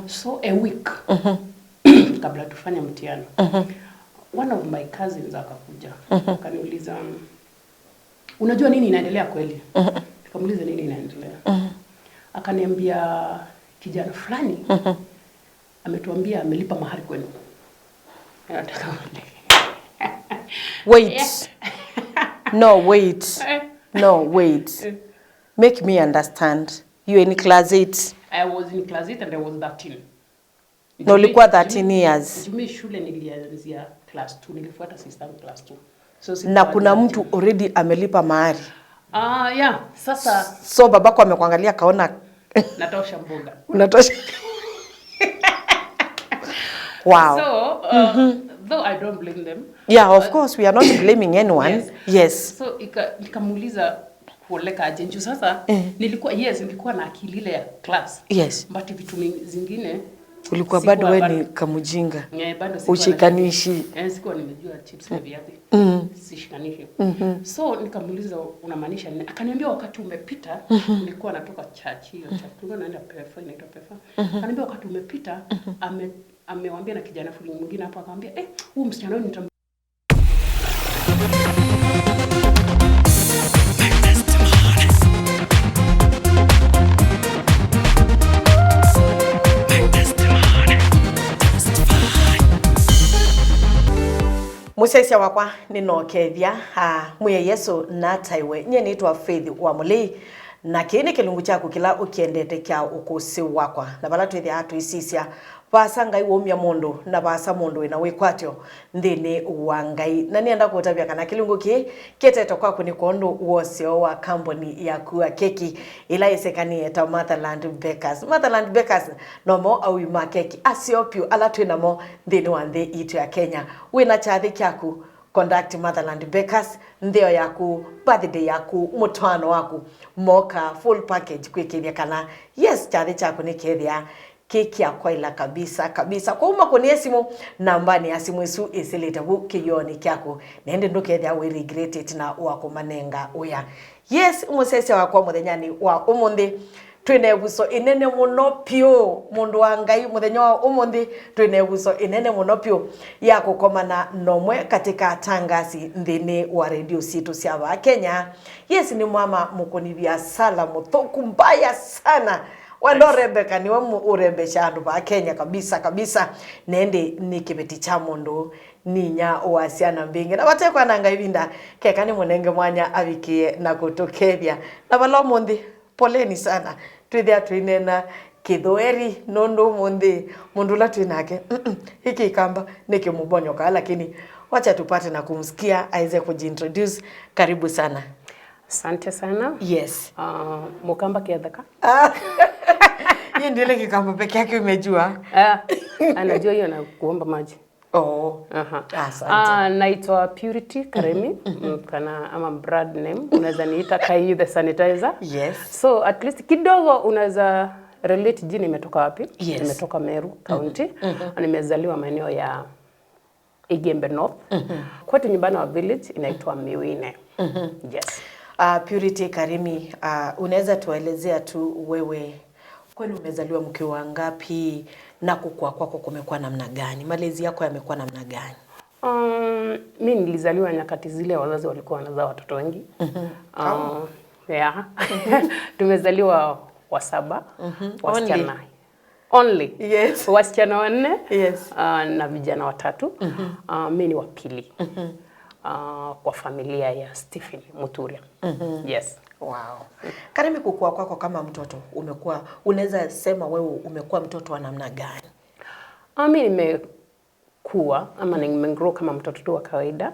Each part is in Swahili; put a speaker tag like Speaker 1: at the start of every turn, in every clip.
Speaker 1: So a week kabla tufanye mtihani, one of my cousins akakuja, akaniuliza, "Unajua nini inaendelea kweli?" Nikamuuliza, "Nini inaendelea?" Akaniambia, "Kijana fulani ametuambia amelipa mahari kwenu. Anataka uolewe."
Speaker 2: Wait. No, wait. No, wait. Make me understand. You in class 8.
Speaker 1: I was in class 8 and I was 13.
Speaker 2: Na ulikuwa 13 years.
Speaker 1: Juu mi shule nilianzia class 2, nilifuata sister yangu class 2. So
Speaker 2: Na
Speaker 1: sikuwa
Speaker 2: kuna
Speaker 1: 13.
Speaker 2: Mtu already amelipa mahari.
Speaker 1: Ah, yeah, sasa
Speaker 2: So babako amekuangalia kaona
Speaker 1: natosha mboga.
Speaker 2: Unatosha. Wow.
Speaker 1: So, though I don't blame them.
Speaker 2: Yeah, of course we are not blaming anyone.
Speaker 1: Yes.
Speaker 2: Yes.
Speaker 1: So nikamuuliza kuoleka aje? Juu sasa nilikuwa, yes, nilikuwa na akili ile ya class. But vitu zingine
Speaker 2: Ulikuwa
Speaker 1: sikuwa
Speaker 2: bado wewe ni kamujinga.
Speaker 1: Eh, bado sikuwa
Speaker 2: Ushikanishi.
Speaker 1: Eh, sikuwa nimejua chips na viazi. Sishikanishi. So nikamuuliza, "Unamaanisha nini?" Akaniambia wakati umepita, nilikuwa natoka church, hiyo church. Tulikuwa naenda Pefa, inaitwa Pefa. Akaniambia wakati umepita amewambia na kijana fulani mwingine hapo, akamwambia, "Eh, huyu msichana huyu nitam
Speaker 2: Musesia wakwa ninokethia mwiye Yesu nataiwe. Nye nitwa Faith wa Mulei na kii ni kilungu kyaku kila ukiendete kya ukusi wakwa na vala twithia twisisya vasa Ngai waumia mundu na vasa mundu wina wikwatyo nthini wa Ngai. Na nienda kutavya kana kilungu kii kitetwe kwaku ni kwondu woseo wa kambuni ya kua keki ila isekanie ta Motherland Bakers. Motherland Bakers nomo aui ma keki asio piu ala twinamo nthini wa nthi itu ya Kenya. Wina kyathi kyaku, contact Motherland Bakers. Ntheo yaku, birthday yaku, mutwano waku, moka full package kwikithia kana yes, kyathi kyaku ni kethia keki yakwa ila kabisa kabisa. Kwa uma kunie simu, namba ni ya simu isu isilite vu kiyoni kyaku nende ndukethia wi regret it na wakumanenga uya. Yes, musese wakwa muthenyani wa umuthi twina ebuso inene muno piu. Mundu wa Ngai, muthenya wa umuthi twina ebuso inene muno piu ya kukomana nomwe katika tangasi nthini wa redio situ cia wa Kenya. Yes, ni mwama mukuni biasala muthuku mbaya sana wendo Rebecca, niwe urembesha andu ba Kenya kabisa kabisa. Nende ni kibeti cha mundu ninya wa ciana mbingi na batekwananga ibinda keka ni munenge mwanya abikie na kutukethia. Na vala umuthi poleni sana, twithia twinena kithweri nundu umuthi mundu ula twinake hiki ikamba nikimubonyoka, lakini wacha tupate na kumsikia aweze kujiintroduce. Karibu sana.
Speaker 1: Asante sana.
Speaker 2: Yes.
Speaker 1: Mukamba kiathaka.
Speaker 2: Hii ndio ile kikamba peke yake umejua.
Speaker 1: Ah, anajua hiyo na kuomba maji.
Speaker 2: Oh.
Speaker 1: Aha.
Speaker 2: Asante.
Speaker 1: Ah, naitwa Purity Karemi, kana ama brand name unaweza niita Kai the sanitizer. So at least kidogo unaweza relate jina imetoka wapi. Nimetoka Meru County. Nimezaliwa maeneo ya Igembe North. Kwetu nyumbani wa village inaitwa Miwine. Yes.
Speaker 2: Purity Karimi, unaweza tuelezea tu wewe kwani umezaliwa mkiwa ngapi na kukua kwako kumekuwa namna gani? Malezi yako yamekuwa namna gani?
Speaker 1: Mi nilizaliwa nyakati zile wazazi walikuwa wanazaa watoto wengi. Yeah. Tumezaliwa wa saba, wasichana. Only.
Speaker 2: Yes.
Speaker 1: Wasichana wanne na vijana watatu. Mi ni wa pili kwa familia ya Stephen Muturia. Yes.
Speaker 2: Wow. Karimi, kukua kwako kama mtoto umekuwa, unaweza sema wewe umekuwa mtoto wa namna gani?
Speaker 1: Mi nimekuwa ama nimegrow kama mtoto tu wa kawaida.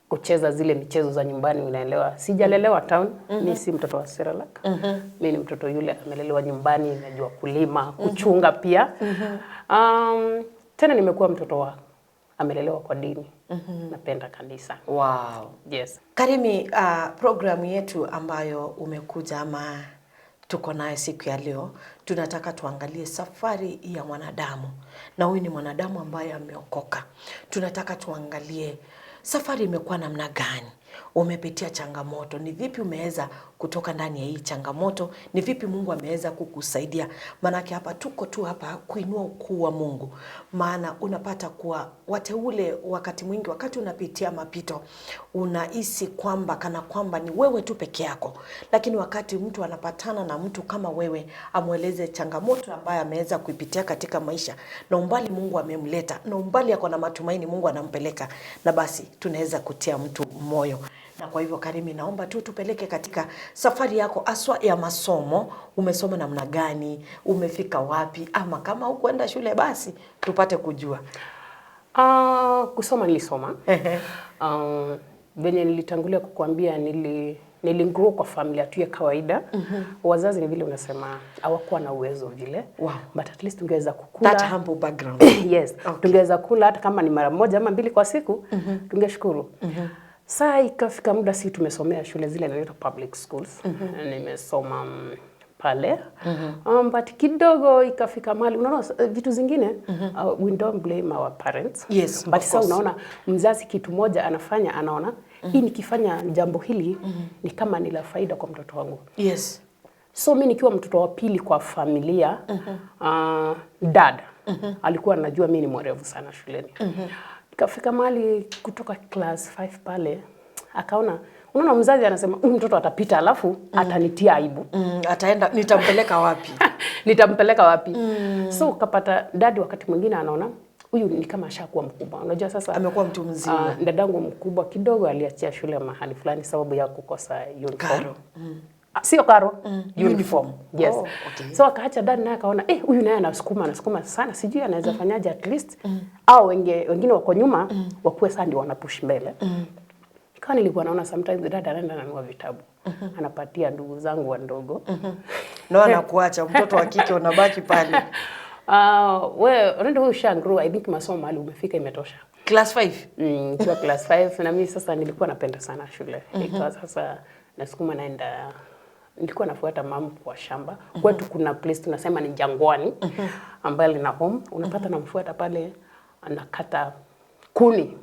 Speaker 1: Kucheza zile michezo za nyumbani, unaelewa. Sijalelewa town, mi si mtoto wa Cerelac. Mi ni mtoto yule amelelewa nyumbani, najua kulima, kuchunga pia. Tena nimekuwa mtoto wa amelelewa kwa dini. Napenda kanisa.
Speaker 2: Wow.
Speaker 1: Yes.
Speaker 2: Karimi, programu yetu ambayo umekuja ama tuko nayo siku ya leo, tunataka tuangalie safari ya mwanadamu, na huyu ni mwanadamu ambaye ameokoka. Tunataka tuangalie safari imekuwa namna gani. Umepitia changamoto, ni vipi umeweza kutoka ndani ya hii changamoto? Ni vipi Mungu ameweza kukusaidia? Maanake hapa tuko tu hapa kuinua ukuu wa Mungu, maana unapata kuwa wateule, wakati mwingi, wakati unapitia mapito, unahisi kwamba kana kwamba ni wewe tu peke yako, lakini wakati mtu anapatana na mtu kama wewe, amweleze changamoto ambayo ameweza kuipitia katika maisha na umbali Mungu amemleta na umbali ako na matumaini Mungu anampeleka, na basi tunaweza kutia mtu moyo. Na kwa hivyo Karimi, naomba tu tupeleke katika safari yako haswa ya masomo. Umesoma namna gani? Umefika wapi? Ama kama hukuenda shule basi tupate kujua.
Speaker 1: Kusoma nilisoma. Venye nilitangulia kukuambia niligrow kwa familia tu ya kawaida. Wazazi ni vile unasema hawakuwa na uwezo vile. But at least tungeweza kukula.
Speaker 2: That humble background.
Speaker 1: Yes. Tungeweza kula hata kama ni mara moja ama mbili kwa siku, tungeshukuru. Saa ikafika muda, si tumesomea shule zile inaitwa public schools. Nimesoma pale. But kidogo ikafika mahali unaona vitu zingine, we don't blame our parents.
Speaker 2: Yes,
Speaker 1: but
Speaker 2: of
Speaker 1: sasa
Speaker 2: course.
Speaker 1: unaona mzazi kitu moja anafanya, anaona hii nikifanya jambo hili ni kama ni la faida kwa mtoto wangu. So mi nikiwa mtoto wa pili kwa familia, dad alikuwa anajua mi ni mwerevu sana shuleni. Ikafika mahali kutoka class 5 pale akaona, unaona mzazi anasema huyu mtoto atapita alafu atanitia aibu.
Speaker 2: Ataenda nitampeleka wapi?
Speaker 1: Nitampeleka wapi? So ukapata daddy wakati mwingine anaona huyu ni kama ashakuwa mkubwa. Unajua sasa
Speaker 2: Amekuwa mtu mzima.
Speaker 1: Dadangu mkubwa kidogo aliachia shule mahali fulani sababu ya kukosa uniform.
Speaker 2: Karo.
Speaker 1: Ah, sio karo, uniform. Yes.
Speaker 2: Oh, okay.
Speaker 1: So akaacha, dad naye akaona huyu naye anasukuma anasukuma sana, sijui anaweza fanyaje at least au wengine wako nyuma wakuwe sasa ndio wanapush mbele. Kama nilikuwa naona sometimes dad anaenda ananunua vitabu, anapatia ndugu zangu wadogo.
Speaker 2: No, anakuacha mtoto wa kike unabaki pale.
Speaker 1: We unaenda wewe ushagrow, I think masomo mahali umefika imetosha.
Speaker 2: Class 5.
Speaker 1: Nikiwa class 5 na mimi sasa nilikuwa napenda sana shule. Ikawa sasa nasukuma naenda, nilikuwa nafuata mum kwa shamba. Kwetu kuna place tunasema ni jangwani ambayo lina home. Unapata namfuata pale anakata kuni.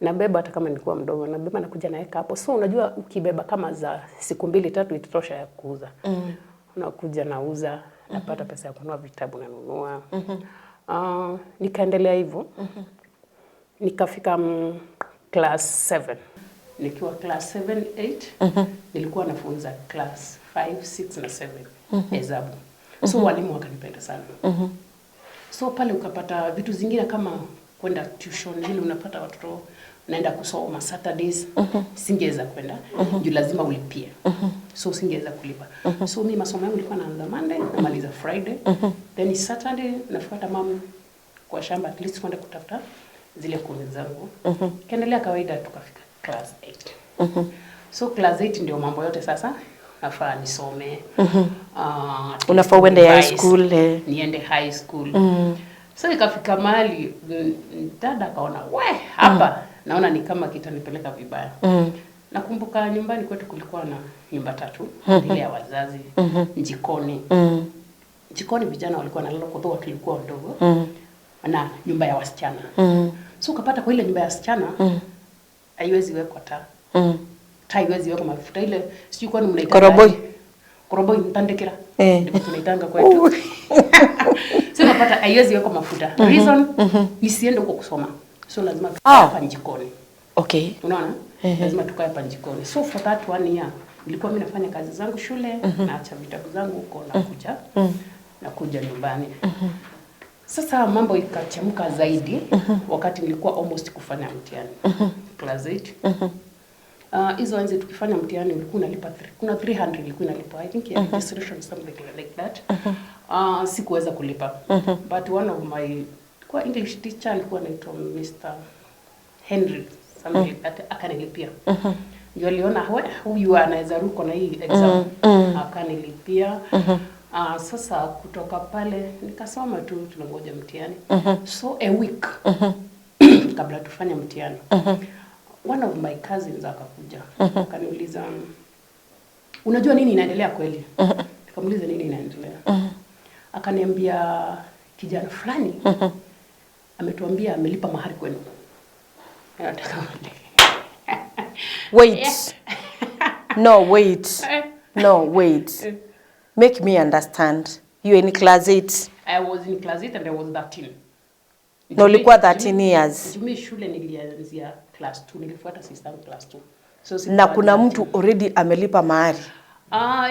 Speaker 1: Nabeba hata kama nilikuwa mdogo, nabeba nakuja naweka hapo. So unajua ukibeba kama za siku mbili tatu itatosha ya kuuza. Unakuja nauza, napata pesa ya kununua vitabu nanunua. Nikaendelea hivyo. Nikafika class 7. Nikiwa class 7 8 nilikuwa nafunza class 5 6 na 7 hesabu. So walimu wakanipenda sana. So pale ukapata vitu zingine kama kwenda tuition, vile unapata watoto naenda kusoma Saturdays, singeweza kwenda juu lazima ulipie. So singeweza kulipa. So mi masomo yangu nilikuwa naanza Monday namaliza Friday. Then Saturday nafuata mum kwa shamba at least kwenda kutafuta zile kuni zangu. Kaendelea kawaida tukafika class 8. So class 8 ndio mambo yote sasa nafaa nisome.
Speaker 2: Unafaa uende high
Speaker 1: revise,
Speaker 2: school, eh.
Speaker 1: niende high school. So ikafika mahali dada akaona we hapa naona ni kama kitanipeleka vibaya. Nakumbuka nyumbani kwetu kulikuwa na nyumba tatu, ile ya wazazi, jikoni. Jikoni vijana walikuwa wanalala kwa sababu tulikuwa wadogo. Na nyumba ya wasichana. So ukapata kwa ile nyumba ya wasichana haiwezi wekwa taa. Taa haiwezi wekwa mafuta ile, sijui kwani mnaitanga
Speaker 2: Koroboi.
Speaker 1: aje? Koroboi mtandikira. Ndivyo tunaitanga kwetu. So unapata haiwezi wekwa mafuta. Reason nisiende huko kusoma. So lazima tukae hapa jikoni. Unaona? Lazima tukae hapa jikoni. So for that one year nilikuwa mimi nafanya kazi zangu shule, naacha vitabu zangu huko nakuja. Nakuja nyumbani. Sasa mambo ikachemka zaidi wakati nilikuwa almost kufanya mtihani. Class 8. Hizo enzi tukifanya mtihani ulikuwa unalipa kuna 300 ilikuwa inalipa, I think ya registration, something like that. Sikuweza kulipa. But one of my kwa English teacher alikuwa anaitwa Mr. Henry something like that, akanilipia. Ndio aliona we huyu anaweza ruko na hii exam. Akanilipia. Sasa kutoka pale nikasoma tu tunangoja mtihani. So a week kabla tufanye mtihani, one of my cousins akakuja akaniuliza, unajua nini inaendelea kweli? Nikamuuliza nini inaendelea? Akaniambia kijana fulani ametuambia amelipa mahari kwenu. Anataka
Speaker 2: Wait. No, wait. No, wait. Make me understand. You in class 8.
Speaker 1: I was in class 8 and I was 13.
Speaker 2: Na ulikuwa 13 years.
Speaker 1: Jumi shule nilianzia class 2, nilifuata sister yangu class 2. So
Speaker 2: Na kuna mtu already amelipa mahari.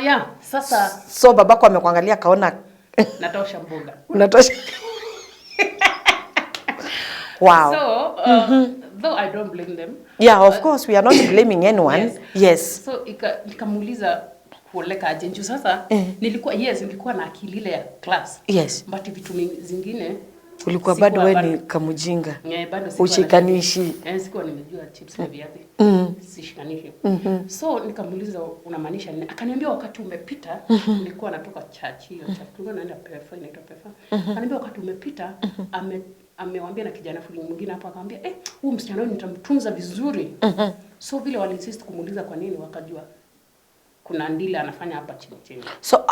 Speaker 1: Yeah, sasa
Speaker 2: So babako amekuangalia kaona
Speaker 1: natosha mboga.
Speaker 2: Unatosha. Wow.
Speaker 1: So, though I don't blame them.
Speaker 2: Yeah, of course we are not blaming anyone.
Speaker 1: Yes.
Speaker 2: Yes.
Speaker 1: So nikamuuliza kuoleka aje juu sasa nilikuwa nilikuwa na akili ile ya class.
Speaker 2: Yes.
Speaker 1: But vitu zingine
Speaker 2: ulikuwa bado wewe ni kamujinga.
Speaker 1: Bado sikuwa
Speaker 2: Ushikanishi.
Speaker 1: Sikuwa nimejua chips na viazi. Sishikanishi. So nikamuuliza unamaanisha nini? Akaniambia wakati umepita nilikuwa natoka church hiyo church. Tulikuwa naenda Pefa, inaitwa Pefa. Akaniambia wakati umepita amewambia na kijana fulani mwingine hapo akamwambia huyu msichana wangu nitamtunza vizuri. So vile waliinsist kumuuliza kwa nini wakajua kuna ndila anafanya hapa chini chini.
Speaker 2: So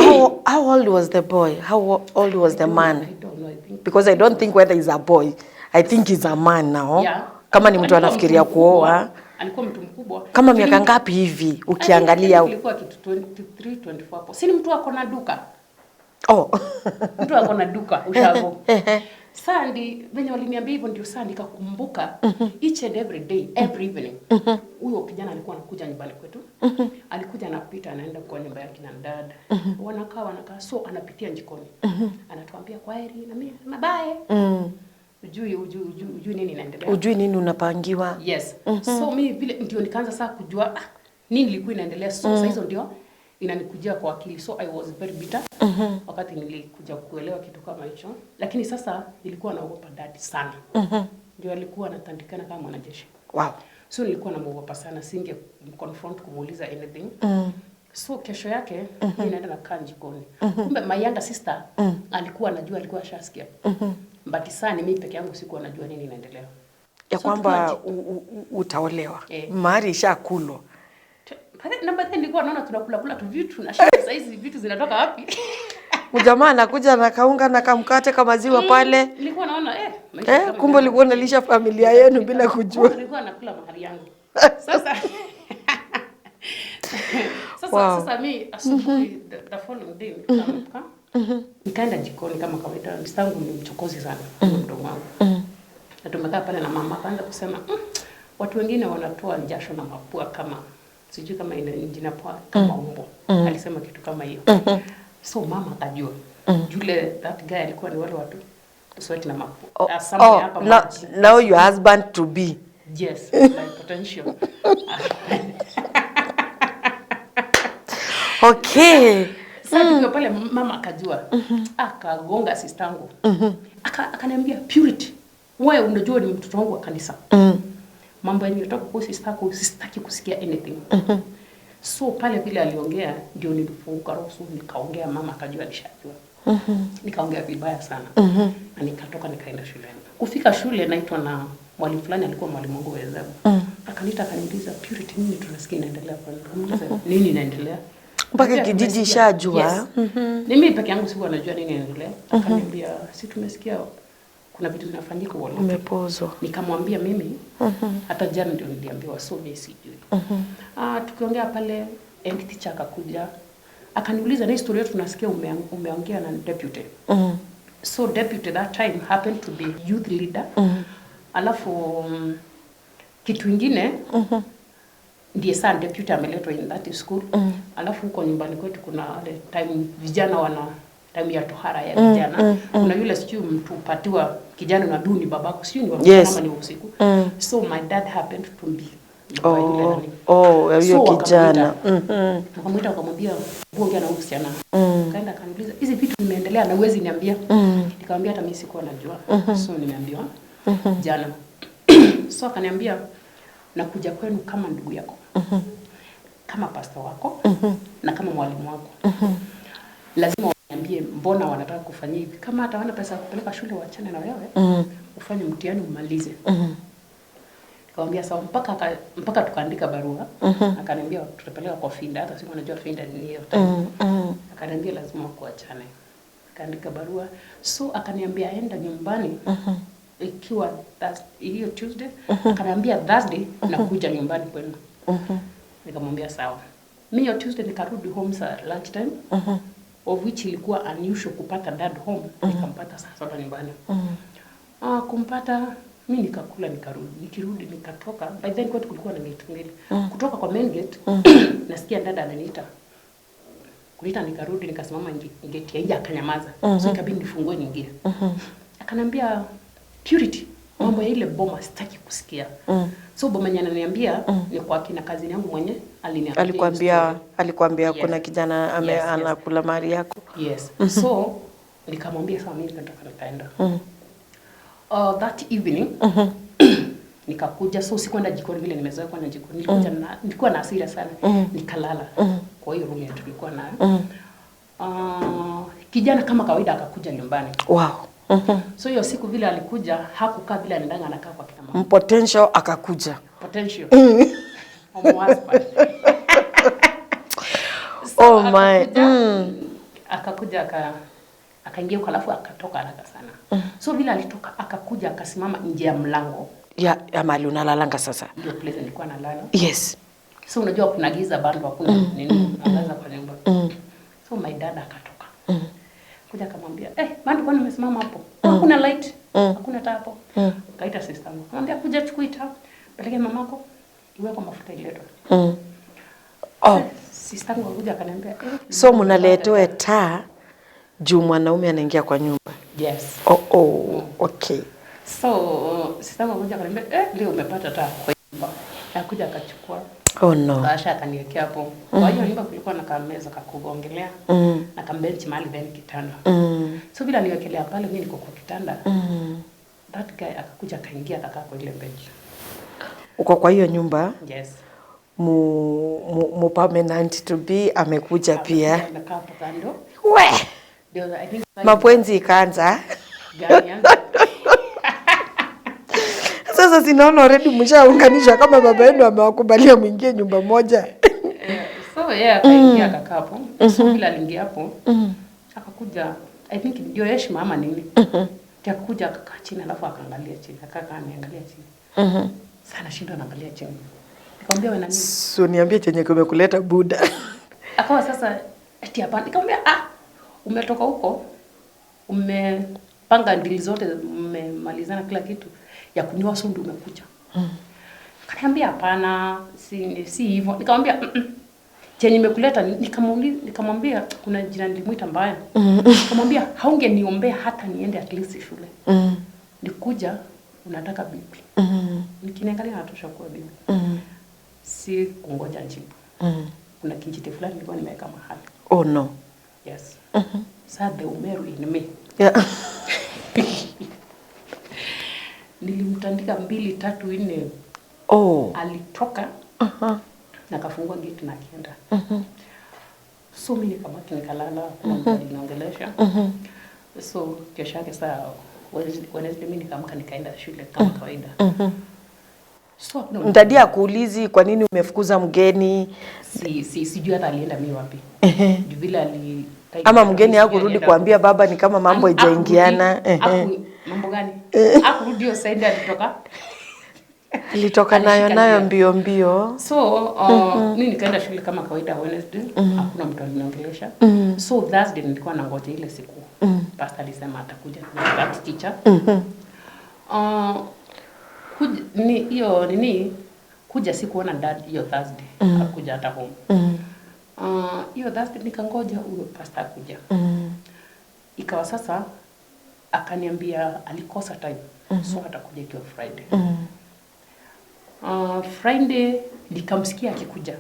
Speaker 2: how old was the boy? How old was the man?
Speaker 1: I don't know, I think.
Speaker 2: Because I don't think whether he's a boy. I think he's a man now.
Speaker 1: Yeah.
Speaker 2: Kama ni mtu anafikiria kuoa.
Speaker 1: Alikuwa mtu mkubwa.
Speaker 2: Kama miaka ngapi hivi ukiangalia?
Speaker 1: Ilikuwa kitu 23, 24 hapo. Si ni mtu ako na duka.
Speaker 2: Oh.
Speaker 1: Mtu ako na duka ushago. Sasa ndi venye waliniambia hivyo ndio sasa nikakumbuka each and every day, every evening. Huyo kijana alikuwa anakuja nyumbani kwetu. Alikuja anapita anaenda kwa nyumba yake na dada. Wanakaa so anapitia jikoni. Anatuambia kwaheri na mimi nasema bye. Ujui nini inaendelea.
Speaker 2: Ujui nini unapangiwa.
Speaker 1: Yes. So mimi vile ndio nikaanza sasa kujua nini ilikuwa inaendelea. So sasa hizo ndio inanikujia kwa akili. So I was very bitter wakati nilikuja kuelewa kitu kama hicho. Lakini sasa nilikuwa naogopa dad sana. Ndio alikuwa anatandikana kama mwanajeshi.
Speaker 2: Wow.
Speaker 1: So nilikuwa namuogopa sana, singe confront kumuuliza anything. So kesho yake mimi naenda nakaa jikoni. Kumbe my younger sister alikuwa anajua, alikuwa ashasikia. But sana mimi peke yangu sikuwa najua nini inaendelea.
Speaker 2: Ya
Speaker 1: So,
Speaker 2: kwamba utaolewa. Mahari ishakulwa.
Speaker 1: Na baadaye nilikuwa naona tunakula kula tu vitu na shida sasa hizi vitu zinatoka wapi?
Speaker 2: Mjamaa anakuja na kaunga na kamkate kama maziwa pale.
Speaker 1: Nilikuwa naona maisha
Speaker 2: Kumbe ulikuwa unalisha familia yenu bila kujua.
Speaker 1: Nilikuwa nakula mahari yangu. Sasa
Speaker 2: Wow.
Speaker 1: Sasa mimi asubuhi the following day nikaamka. Nikaenda jikoni kama kawaida. Mstangu ni mchokozi sana mdomo wangu. Na tumekaa pale na mama akaanza kusema watu wengine wanatoa jasho na mapua kama sijui kama ina jina poa kama umbo. Alisema kitu kama hiyo. So mama akajua. Yule that guy alikuwa ni wale watu sweat na mapua.
Speaker 2: Oh, now your husband to be.
Speaker 1: Yes, my potential.
Speaker 2: Okay.
Speaker 1: Sasa tukiwa pale mama akajua. Akagonga sister yangu. Akaniambia Purity, wewe unajua ni mtoto wangu wa kanisa. Mambo yanatoka kwa sister yako, sitaki kusikia anything. So pale vile aliongea ndio nilifunguka roho, nikaongea, mama akajua nishajua. Nikaongea vibaya sana. Na nikatoka nikaenda shuleni. Kufika shule naitwa na mwalimu fulani, alikuwa mwalimu wangu wa hesabu. Akaniita akaniuliza Purity, nini tunasikia inaendelea kwa nini? Nikamuuliza nini inaendelea?
Speaker 2: Mpaka kijiji ishajua.
Speaker 1: Yes. Mimi peke yangu sikuwa najua nini inaendelea. Akaniambia si tumesikia kuna vitu zinafanyika wala.
Speaker 2: Umepozwa.
Speaker 1: Nikamwambia mimi hata jana ndio niliambiwa, so mimi sijui. Tukiongea pale end teacher akakuja akaniuliza na historia tunasikia umeongea na deputy. So deputy that time happened to be youth leader. Alafu kitu kingine ndiye sana deputy ameletwa in that school. Alafu huko nyumbani kwetu kuna wale time vijana wana time ya tohara ya vijana. Kuna yule sijui mtu upatiwa kijana na duni babako, sijui ni wa
Speaker 2: Yes.
Speaker 1: kama ni usiku. So my dad happened to be
Speaker 2: Oh, hiyo kijana.
Speaker 1: Akamwita akamwambia ongea na huyu msichana. Kaenda akaniuliza hizi vitu vimeendelea na huwezi niambia. Nikamwambia hata mimi sikuwa najua. So nimeambiwa jana. So akaniambia nakuja kwenu kama ndugu yako. Kama pastor wako na kama mwalimu wako. Lazima waniambie mbona wanataka kufanya hivi. Kama hata wana pesa ya kupeleka shule waachane na wewe. Ufanye mtihani umalize. Nikamwambia sawa, mpaka tukaandika barua. Akaniambia tutapeleka kwa Finda, hata sikuwa najua Finda ni hiyo time. Akaniambia lazima kuachane. Akaandika barua. So akaniambia enda nyumbani. Ikiwa hiyo Tuesday, akaniambia Thursday nakuja nyumbani kwenu. Nikamwambia sawa. Mi hiyo Tuesday nikarudi home saa lunch time, of which ilikuwa unusual kupata dad home. Nikampata saa 7 nyumbani. Kumpata mi nikakula, nikarudi. Nikirudi nikatoka. By then kwetu kulikuwa na gate mbili. Kutoka kwa main gate, nasikia dada ananiita. Kuita, nikarudi, nikasimama gate ya nje, akanyamaza. So ikabidi nifungue niingie. Akanambia, "Purity, mambo ya ile boma sitaki kusikia." So boma yenye ananiambia ni kwa kina cousin yangu mwenye aliniambia hiyo
Speaker 2: Alikwambia
Speaker 1: story.
Speaker 2: Alikwambia
Speaker 1: Yes.
Speaker 2: kuna kijana ame
Speaker 1: Yes.
Speaker 2: anakula mali yako.
Speaker 1: Yes. So nikamwambia sawa, mimi nikatoka nikaenda. That evening nikakuja, so sikwenda jikoni vile nimezoea kwenda jikoni. Nilikuwa na hasira sana. Nikalala kwa hiyo room yetu tulikuwa nayo. Kijana kama kawaida akakuja nyumbani. So hiyo siku vile alikuja, hakukaa vile anaendanga anakaa kwa kina mama.
Speaker 2: Potential akakuja.
Speaker 1: Potential. Husband. So,
Speaker 2: Oh my.
Speaker 1: Akakuja akaingia huko, alafu akatoka haraka sana. So vile alitoka, akakuja akasimama nje ya mlango.
Speaker 2: Ya mali unalalanga sasa.
Speaker 1: Ndio place nilikuwa nalala. So unajua kuna giza bado, hakuna nini mwangaza kwa nyumba. So my dad akatoka. Kuja akamwambia, "Eh, bado kwani umesimama hapo? Hakuna light. Hakuna taa hapo." Akaita sister yangu. Akamwambia, "Kuja chukua taa. Peleke mamako. Iweke mafuta iletwe."
Speaker 2: Oh,
Speaker 1: Sister yangu akakuja akaniambia, "Eh,
Speaker 2: so mnaletewe taa juu mwanaume anaingia kwa nyumba.
Speaker 1: Yes.
Speaker 2: Oh, okay.
Speaker 1: So sister yangu akakuja akaniambia, "Eh, leo umepata taa kwa nyumba." Akakuja akachukua.
Speaker 2: Oh no.
Speaker 1: Kasha akaniwekea hapo. Kwa hiyo nyumba kulikuwa na kameza kakugongelea na kambenchi mahali, then kitanda. So vile aliwekelea pale, mimi niko kwa kitanda. That guy akakuja akaingia akakaa kwa ile bench.
Speaker 2: Uko kwa hiyo nyumba?
Speaker 1: Yes.
Speaker 2: Mu permanent to be amekuja pia.
Speaker 1: Amekaa hapo kando.
Speaker 2: We,
Speaker 1: Ndio I think
Speaker 2: mapenzi ikaanza.
Speaker 1: Gani yangu.
Speaker 2: Sasa sinaona already mshaunganisha kama baba yenu amewakubalia mwingie nyumba moja.
Speaker 1: Yeah, so yeye akaingia akakaa hapo. So vile aliingia hapo, akakuja, I think ndio heshima ama nini. Ndio akakuja akakaa chini, alafu akaangalia chini. Akakaa ameangalia chini. Sana shindo anaangalia chini. Nikamwambia, "Wewe nani?"
Speaker 2: So niambie chenye kimekuleta, buda.
Speaker 1: Akawa sasa eti hapana. Nikamwambia, "Ah, umetoka huko, umepanga deal zote, mmemalizana kila kitu ya kunioa, so ndio umekuja." Akaniambia, "Hapana, si hivyo." Nikamwambia, Chenye imekuleta." Nikamuuliza, nikamwambia kuna jina nilimuita mbaya. Nikamwambia, "Haungeniombea hata niende at least shule. Nikuja unataka bibi. Nikiniangalia natosha kuwa bibi." Si kungoja jibu. Kuna kijiti fulani nilikuwa nimeweka mahali.
Speaker 2: Oh no.
Speaker 1: Yes. Sa the Umeru in me. Nilimtandika mbili, tatu, nne.
Speaker 2: Oh.
Speaker 1: Alitoka na akafungua gate na akienda. So mimi nikabaki nikalala, kuna mtu aliniongelesha. So kesho yake saa Wednesday mimi nikaamka nikaenda shule kama kawaida. So hakuna mtu-
Speaker 2: Daddy akuulizi kwa nini umefukuza mgeni?
Speaker 1: Si sijui hata alienda mi wapi. Juu vile ali
Speaker 2: Ama mgeni
Speaker 1: sijui
Speaker 2: hakurudi
Speaker 1: alienda
Speaker 2: kuambia baba ni kama mambo haijaingiana.
Speaker 1: Mambo gani? Hakurudi hiyo side alitoka.
Speaker 2: Alitoka nayo
Speaker 1: Alishika
Speaker 2: nayo
Speaker 1: njia.
Speaker 2: mbio mbio.
Speaker 1: So mi nikaenda shule kama kawaida Wednesday, hakuna mtu aliniongelesha. So Thursday nilikuwa nangoja ile siku. Pastor alisema atakuja na that teacher. Ni hiyo nini, kuja sikuona dad hiyo Thursday, hakuja hata home. Hiyo Thursday nikangoja huyo pastor akuja. Ikawa sasa akaniambia alikosa time, so atakuja ikiwa Friday. Friday nikamsikia akikuja,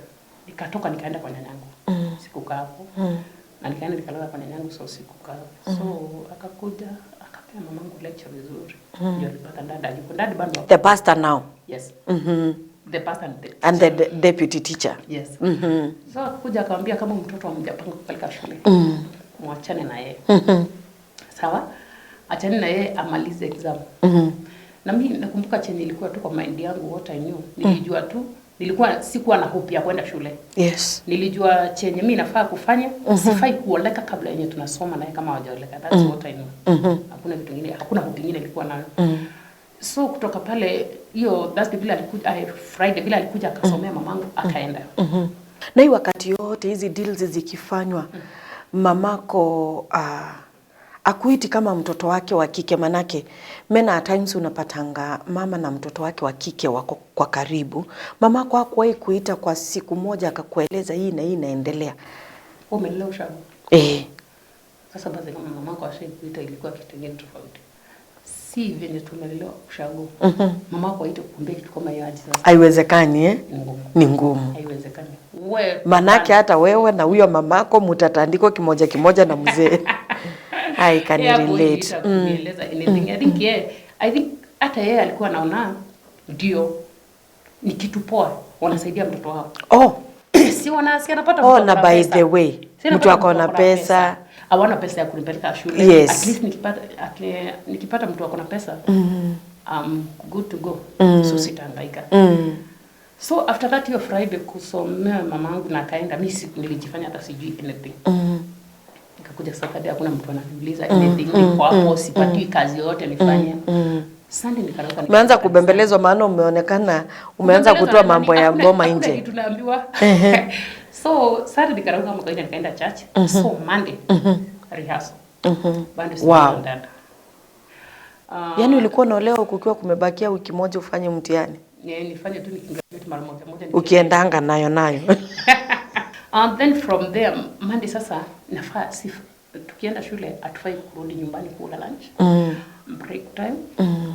Speaker 1: nikatoka nikaenda kwa nyanyangu. Sikukaa hapo na nikaenda nikalala kwa nyanyangu, so sikukaa. So akakuja akapea mamangu lecture vizuri, ndio alipata dad yuko dad bado hapo.
Speaker 2: The pastor now.
Speaker 1: Yes, the pastor and the
Speaker 2: And the deputy teacher.
Speaker 1: Yes. So akakuja akamwambia, "Kama mtoto hamjapanga kupeleka shule, mwachane na yeye." Sawa, achane na yeye amalize exam. Na mimi nakumbuka chenye ilikuwa tu kwa mind yangu, what I knew, nilijua tu nilikuwa sikuwa na hope ya kwenda shule. Nilijua chenye mi nafaa kufanya, sifai kuoleka kabla yenye tunasoma naye kama hawajaoleka. That's what I know. Hakuna kitu kingine, hakuna hope ingine nilikuwa nayo. So kutoka pale hiyo Thursday vile alikuja, Friday vile alikuja akasomea mamangu akaenda.
Speaker 2: Na hii wakati yote hizi deals zikifanywa, mamako akuiti kama mtoto wake wa kike? Manake mena at times unapatanga mama na mtoto wake wa kike wako kwa karibu. Mamako hakuwahi kuita kwa siku moja akakueleza hii na hii inaendelea?
Speaker 1: Wewe umelelewa ushago?
Speaker 2: Eh.
Speaker 1: Sasa basi kama mamako ashaikuita ilikuwa kitu kingine tofauti. Si venye tumelelewa ushago. Mamako aite kukuambia kitu kama hiyo aje sasa?
Speaker 2: Haiwezekani, eh?
Speaker 1: Ni ngumu.
Speaker 2: Ni ngumu.
Speaker 1: Haiwezekani. We
Speaker 2: Manake hata wewe na huyo mamako mutatandikwa kimoja kimoja na mzee. I can
Speaker 1: Yeye
Speaker 2: relate.
Speaker 1: hakuita kunieleza anything. I think yeye, I think hata yeye alikuwa anaona ndio ni kitu poa, wanasaidia mtoto wao.
Speaker 2: Oh,
Speaker 1: Si wana si anapata
Speaker 2: oh,
Speaker 1: mtu
Speaker 2: na
Speaker 1: ako na
Speaker 2: by
Speaker 1: pesa.
Speaker 2: the way,
Speaker 1: Si anapata
Speaker 2: mtu ako na
Speaker 1: ako na
Speaker 2: pesa.
Speaker 1: Hawana pesa ya kunipeleka shule.
Speaker 2: Yes.
Speaker 1: At least nikipata mtu ako na pesa, I'm good to go. So sitahangaika. So after that hiyo Friday kusomea mamangu na akaenda, mimi nilijifanya hata sijui anything. Nikakuja Saturday, hakuna mtu ananiuliza anything, niko hapo sipati kazi yoyote nifanye. Sunday nikarauka.
Speaker 2: Umeanza kubembelezwa, maana umeonekana umeanza kutoa mambo ya boma
Speaker 1: Hakuna
Speaker 2: nje.
Speaker 1: kitu naambiwa. So Saturday nikarauka kama kawaida, nikaenda church. So Monday rehearsal. Bado
Speaker 2: Wow.
Speaker 1: dada.
Speaker 2: Yaani ulikuwa unaolewa kukiwa kumebakia wiki moja ufanye mtihani?
Speaker 1: Nifanye tu nikigraduate mara moja moja.
Speaker 2: Ukiendanga nayo nayo.
Speaker 1: And then from there Monday sasa nafaa si tukienda shule hatufai kurudi nyumbani kula lunch. Break time.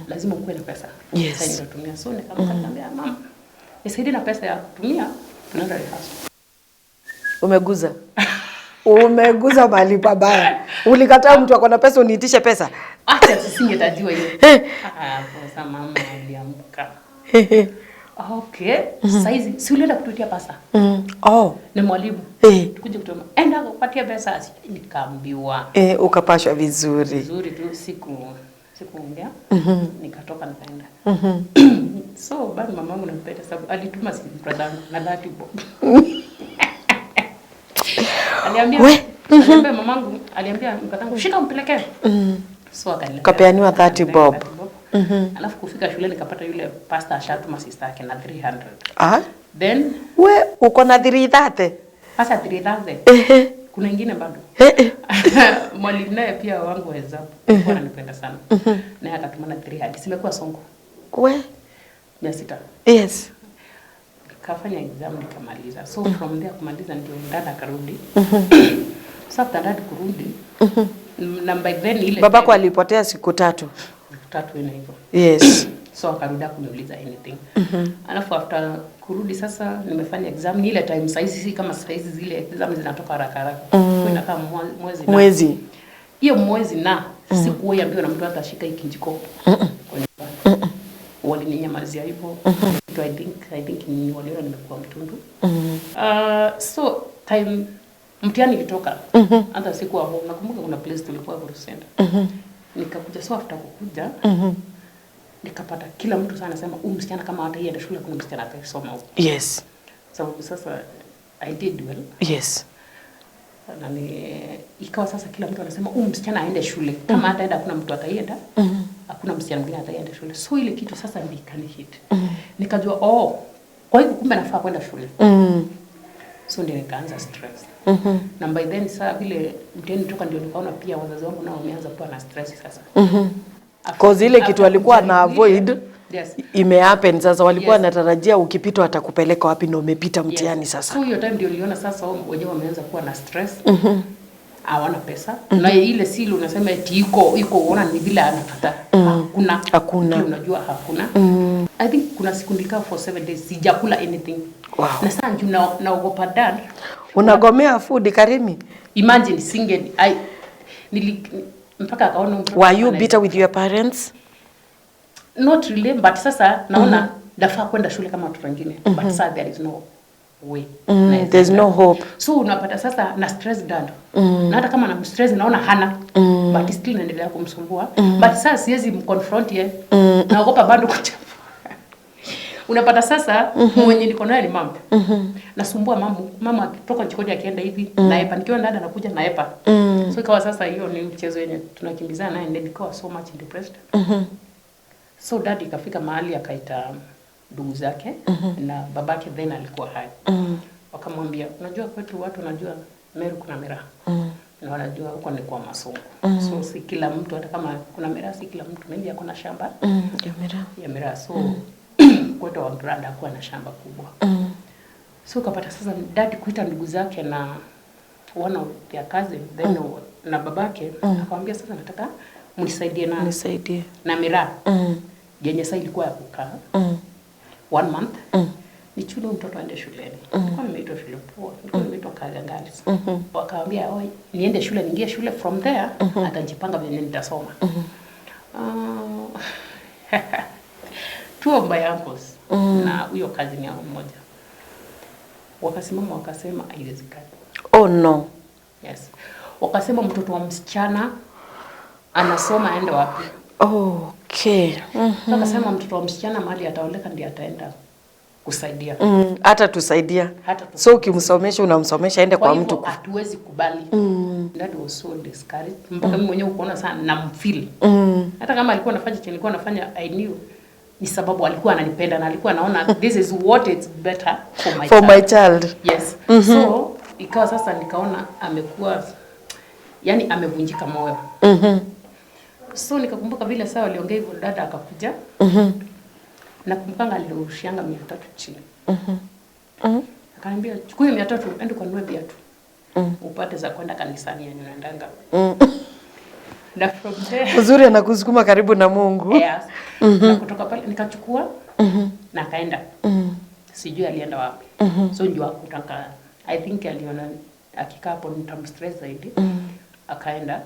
Speaker 1: Lazima ukuwe na pesa.
Speaker 2: Yes.
Speaker 1: Sasa nitatumia. So nikamka nikamwambia mama, nisaidie na pesa ya kutumia, tunaenda rehearsal.
Speaker 2: Umeguza. Umeguza mahali pabaya. Ulikataa mtu ako na pesa uniitishe pesa.
Speaker 1: Acha tusingetajiwa hiyo. Ah, sasa mama aliamka. Okay, saizi si ulienda kututia pesa
Speaker 2: Oh.
Speaker 1: na mwalimu. Tukuje kutoma. Enda kupatia pesa. Nikaambiwa.
Speaker 2: Ukapashwa vizuri.
Speaker 1: Vizuri tu, sikuongea. Nikatoka nikaenda. So bado mamangu nampenda sababu alituma simu brother yangu na 30 bob. Aliambia aliambia mamangu, aliambia mkatangu shika umpelekee. So akaniletea.
Speaker 2: Kapeaniwa 30 bob.
Speaker 1: Alafu kufika shule nikapata yule pastor ashatuma sister yake na 300.
Speaker 2: Ah?
Speaker 1: Then
Speaker 2: We uko na 330?
Speaker 1: sasa 3000. Kuna ingine bado. Mwalimu naye pia wangu wa hesabu alikuwa ananipenda sana. Naye akatuma na 300. Simekuwa songo.
Speaker 2: We
Speaker 1: 600.
Speaker 2: Yes.
Speaker 1: Kafanya exam nikamaliza. So from there kumaliza ndio dada akarudi. So after dad kurudi, na by then ile
Speaker 2: Babako alipotea siku tatu.
Speaker 1: Siku tatu ina hivyo.
Speaker 2: Yes.
Speaker 1: So akarudi kuniuliza anything. Alafu after kurudi sasa nimefanya exam ni ile time saizi si kama saizi zile exam zinatoka haraka haraka. Kwa inakaa mwezi na.
Speaker 2: Mwezi.
Speaker 1: Hiyo mwezi na sikuwahi ambiwa na mtu hata ashika hiki kijiko. Kwa nyumba. Walininyamazia hivyo. I think ni waliona nimekuwa mtundu. So time mtihani ilitoka. Hata sikuwa home. Nakumbuka kuna place tulikuwa Center. Nikakuja, so after kukuja nikapata kila mtu sana anasema huyu msichana kama hata yeye shule kuna msichana atasoma huko.
Speaker 2: Yes.
Speaker 1: Sababu sasa I did well.
Speaker 2: Yes.
Speaker 1: Na ikawa sasa kila mtu anasema huyu msichana aende shule. Kama hataenda hakuna mtu ataienda. Hakuna msichana mwingine ataenda shule. So ile kitu sasa ndio hit. Nikajua oh, kwa hivyo kumbe nafaa kwenda shule. So ndio nikaanza stress. Na by then saa vile mtihani toka ndio nikaona pia wazazi wangu nao wameanza kuwa na stress sasa.
Speaker 2: Cause ile kitu walikuwa na avoid
Speaker 1: Yes.
Speaker 2: imehappen sasa, walikuwa
Speaker 1: Yes.
Speaker 2: wanatarajia ukipitwa atakupeleka wapi na umepita mtihani
Speaker 1: Yes.
Speaker 2: sasa.
Speaker 1: So hiyo time ndio niliona sasa wao wenyewe wameanza kuwa na stress. Hawana pesa. Na ile sili unasema eti iko unaona ni vile anapata. Hakuna.
Speaker 2: Hakuna.
Speaker 1: Kile unajua hakuna. I think kuna siku nilikaa for 7 days sijakula anything.
Speaker 2: Wow.
Speaker 1: Na sasa juu naogopa dad.
Speaker 2: Unagomea food, Karimi?
Speaker 1: Imagine singe I nili mpaka akaona mtoto
Speaker 2: Were you bitter with your parents?
Speaker 1: Not really, but sasa naona nafaa kwenda shule kama watoto wengine, but sasa there is no way. Naweza
Speaker 2: There's
Speaker 1: enda.
Speaker 2: no hope.
Speaker 1: So unapata sasa na stress dad. Na hata kama na stress naona hana, but still naendelea kumsumbua. But sasa siwezi mconfront ye. Naogopa bado kuchapa. Unapata sasa mwenye niko naye ni mama. Nasumbua mama, mama akitoka jikoni akienda hivi naepa, nikiwa dada anakuja naepa. So ikawa sasa hiyo ni mchezo yenye tunakimbizana naye, ndio nikawa so much depressed. So dad ikafika mahali akaita ndugu zake na babake, then alikuwa hai. Wakamwambia, unajua kwetu watu wanajua Meru kuna miraa na wanajua huko ni kwa masungu. So si kila mtu, hata kama kuna miraa, si kila mtu maybe ako na shamba
Speaker 2: Ya miraa.
Speaker 1: Ya miraa. So kwetu wa brother hakuwa na shamba kubwa. So ukapata sasa dad kuita ndugu zake na one of their cousin then na babake, akamwambia, "Sasa nataka mnisaidie na
Speaker 2: Nisaidie.
Speaker 1: Na miraa yenye sasa ilikuwa ya kukaa one month, nichune mtoto aende shuleni." Nilikuwa nimeitwa shule poa, nilikuwa nimeitwa Kagangali. Wakawambia, "Oi, niende shule, niingie shule, from there atajipanga venye nitasoma." Two of my uncles na huyo cousin yao mmoja wakasimama wakasema haiwezekani.
Speaker 2: Oh no.
Speaker 1: Yes, wakasema mtoto wa msichana anasoma aende wapi? Wakasema mtoto wa msichana mahali ataoleka ndiye ataenda kusaidia.
Speaker 2: Hata tusaidia.
Speaker 1: Hata
Speaker 2: So ukimsomesha, unamsomesha aende kwa
Speaker 1: hivyo
Speaker 2: mtu.
Speaker 1: Hatuwezi kubali. Dad was so discouraged mpaka mimi mwenyewe ukaona sana namfeel. Hata kama alikuwa anafanya chenye alikuwa anafanya, I knew ni sababu alikuwa ananipenda na alikuwa anaona this is what is better for my
Speaker 2: For
Speaker 1: child.
Speaker 2: my child.
Speaker 1: Yes. So ikawa sasa nikaona amekuwa, yani amevunjika moyo. So nikakumbuka vile saa waliongea hivyo, dada akakuja. Nakumbukanga alirushianga 300 chini. Akaniambia, "Chukua hiyo 300, ende ukanunue viatu. Upate za kwenda kanisani yenye unaendanga." Na from there
Speaker 2: Uzuri anakusukuma karibu na Mungu.
Speaker 1: Yes. Na kutoka pale nikachukua na akaenda. Sijui alienda wapi. So ndio hakutaka, I think aliona akikaa hapo nitamstress zaidi. Akaenda.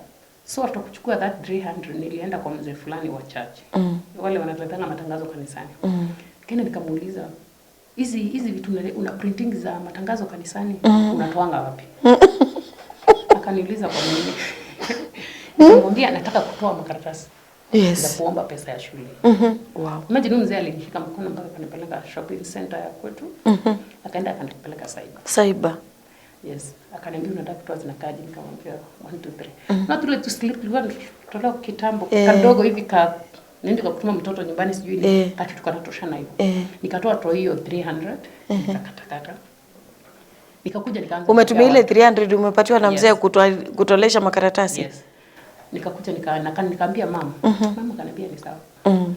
Speaker 1: So after kuchukua that 300, nilienda kwa mzee fulani wa church. Wale wanaletanga matangazo kanisani. Kenda nikamuuliza, hizi hizi vitu una printing za matangazo kanisani, unatoanga wapi?" Akaniuliza, "Kwa nini?" Nikamwambia nataka kutoa makaratasi za kuomba pesa ya shule. Imagine huyu mzee alinishika mkono mpaka akanipeleka shopping center ya kwetu. Akaenda akanipeleka cyber.
Speaker 2: Cyber.
Speaker 1: Yes. Akaniambia, "Unataka kutoa zinakaje?" Nikamwambia 1 2 3. Na tule tu slip tulikuwa tutolewa kitambo, kadogo hivi, ka nenda kwa kutuma mtoto nyumbani, sijui ni kakitu kanatosha na hivyo. Nikatoa to hiyo 300, nikakatakata. Nikakuja nikaanza
Speaker 2: Umetumia
Speaker 1: kupea
Speaker 2: ile 300 umepatiwa na mzee
Speaker 1: Yes.
Speaker 2: kutolesha makaratasi?
Speaker 1: Yes. Nikakuja nikaambia mama. Mama akaniambia ni sawa.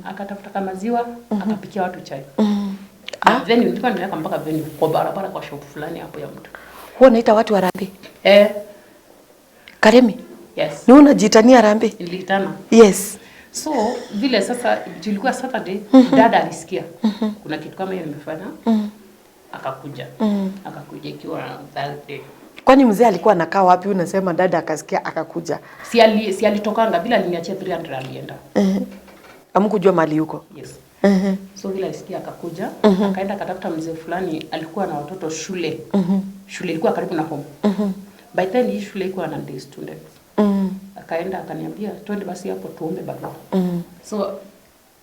Speaker 1: Akatafuta kama maziwa, akapikia watu chai. Na venue nilikuwa nimeweka mpaka venue kwa barabara, kwa shop fulani hapo ya mtu.
Speaker 2: Huwa unaita watu harambee?
Speaker 1: Eh,
Speaker 2: Karemi?
Speaker 1: Yes.
Speaker 2: Ni unajitania harambee?
Speaker 1: Niliitana. So vile sasa tulikuwa Saturday, dada alisikia kuna kitu kama hiyo nimefanya. Akakuja. Akakuja ikiwa Thursday.
Speaker 2: Kwani mzee alikuwa anakaa wapi? Unasema dada akasikia akakuja.
Speaker 1: Si alitokanga bila, aliniachia 300, alienda.
Speaker 2: Hamkujua mali yuko?
Speaker 1: Yes. So vile alisikia akakuja, akaenda akatafuta mzee fulani alikuwa na watoto shule. Shule ilikuwa karibu na home. By then hii shule ilikuwa na day students. Akaenda akaniambia, "Twende basi hapo tuombe barua." So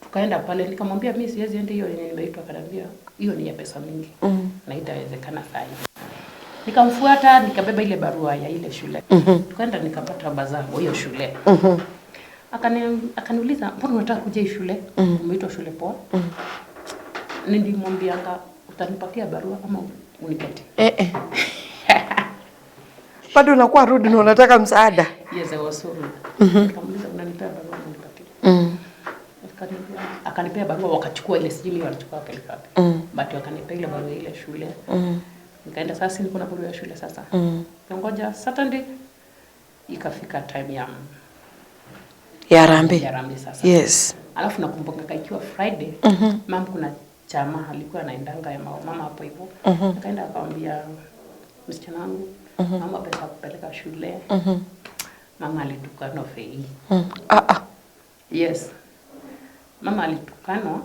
Speaker 1: tukaenda pale, nikamwambia mimi siwezi enda hiyo yenye nimeitwa. Akaniambia hiyo ni ya pesa mingi na itawezekana saa hii. Nikamfuata, nikabeba ile barua ya ile shule. Tukaenda nikapata bazangu hiyo shule. Akaniuliza, "Mbona unataka kuja hii shule? Umeitwa shule poa." Nilimwambianga, "Utanipatia barua ama unikate?"
Speaker 2: Eh, eh. Bado unakuwa rude na unataka msaada.
Speaker 1: Yes, I was so rude. Nikamuuliza, "Unanipea barua ama unipatie?" Akanipea barua, wakachukua ile, sijui mimi walichukua wapeleka wapi. But wakanipea ile barua ile shule. Nikaenda sasa, niko na barua ya shule sasa. Ngoja Saturday ikafika time ya
Speaker 2: Ya harambee.
Speaker 1: Ya harambee sasa. Alafu nakumbuka ikiwa Friday, mama, kuna chama alikuwa anaendanga ya mama hapo hivyo. Akaenda akamwambia msichana wangu, "Mama, pesa ya kupeleka shule." Mama alitukanwa, Fei.
Speaker 2: Ah, ah.
Speaker 1: Yes. Mama alitukanwa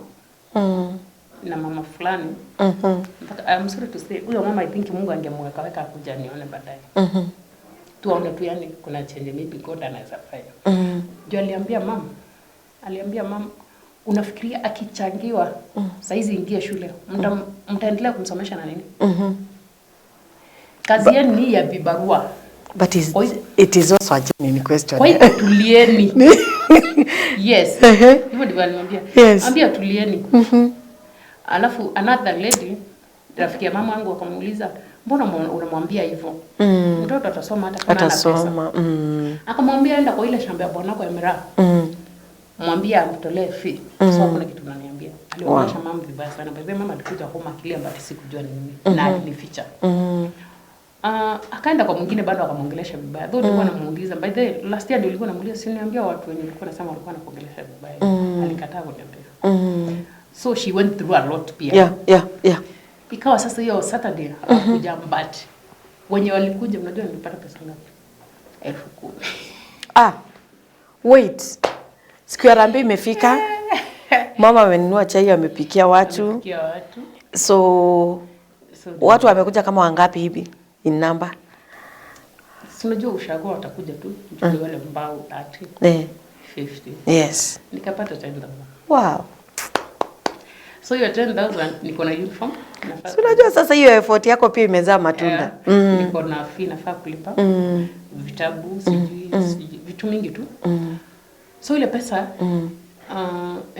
Speaker 1: na mama fulani. Mpaka I'm sorry to say, huyo mama, I think Mungu angemweka weka akuja nione baadaye. Tuone tu, yani kuna chenye maybe God anaweza fanya. Ndio aliambia mama, "Unafikiria akichangiwa saizi ingie shule, mtaendelea kumsomesha na nini? Kazi yenu ni ya vibarua."
Speaker 2: But it is also a genuine question.
Speaker 1: Kwa hivyo tulieni. Yes. Hivyo ndivyo alimwambia. Ambia tulieni. Alafu another lady, rafiki ya mama yangu, akamuuliza, "Mbona unamwambia hivyo? Mtoto atasoma hata kama hana pesa."
Speaker 2: Atasoma.
Speaker 1: Akamwambia, "Enda kwa ile shamba ya bwanako ya miraa. Mwambie amtolee fee." So hakuna kitu unaniambia. Alionyesha mama vibaya sana. By the way, mama alikuja home akilia, but sikujua ni nini. Na alinificha. Akaenda kwa mwingine bado akamwongelesha vibaya. Though nilikuwa namuuliza, by the way, last year ndio nilikuwa namuuliza, si niambia watu wenye ulikuwa nasema walikuwa wanakuongelesha vibaya. Alikataa kuniambia. So she went through a lot pia. Ikawa sasa hiyo Saturday hawakuja, but wenye walikuja, unajua nilipata pesa ngapi? 10,000.
Speaker 2: Ah, wait. Siku ya harambee imefika. Mama amenunua chai, amepikia watu.
Speaker 1: Amepikia watu.
Speaker 2: So
Speaker 1: So
Speaker 2: watu wamekuja kama wangapi hivi in number?
Speaker 1: Si unajua ushago watakuja tu, mchukue wale mbao 30, 50. Nikapata 10,000. So hiyo 10,000 niko na uniform.
Speaker 2: Si unajua sasa hiyo effort yako pia imezaa matunda.
Speaker 1: Yeah, niko na fee nafaa kulipa. Vitabu, sijui vitu mingi tu. So ile pesa,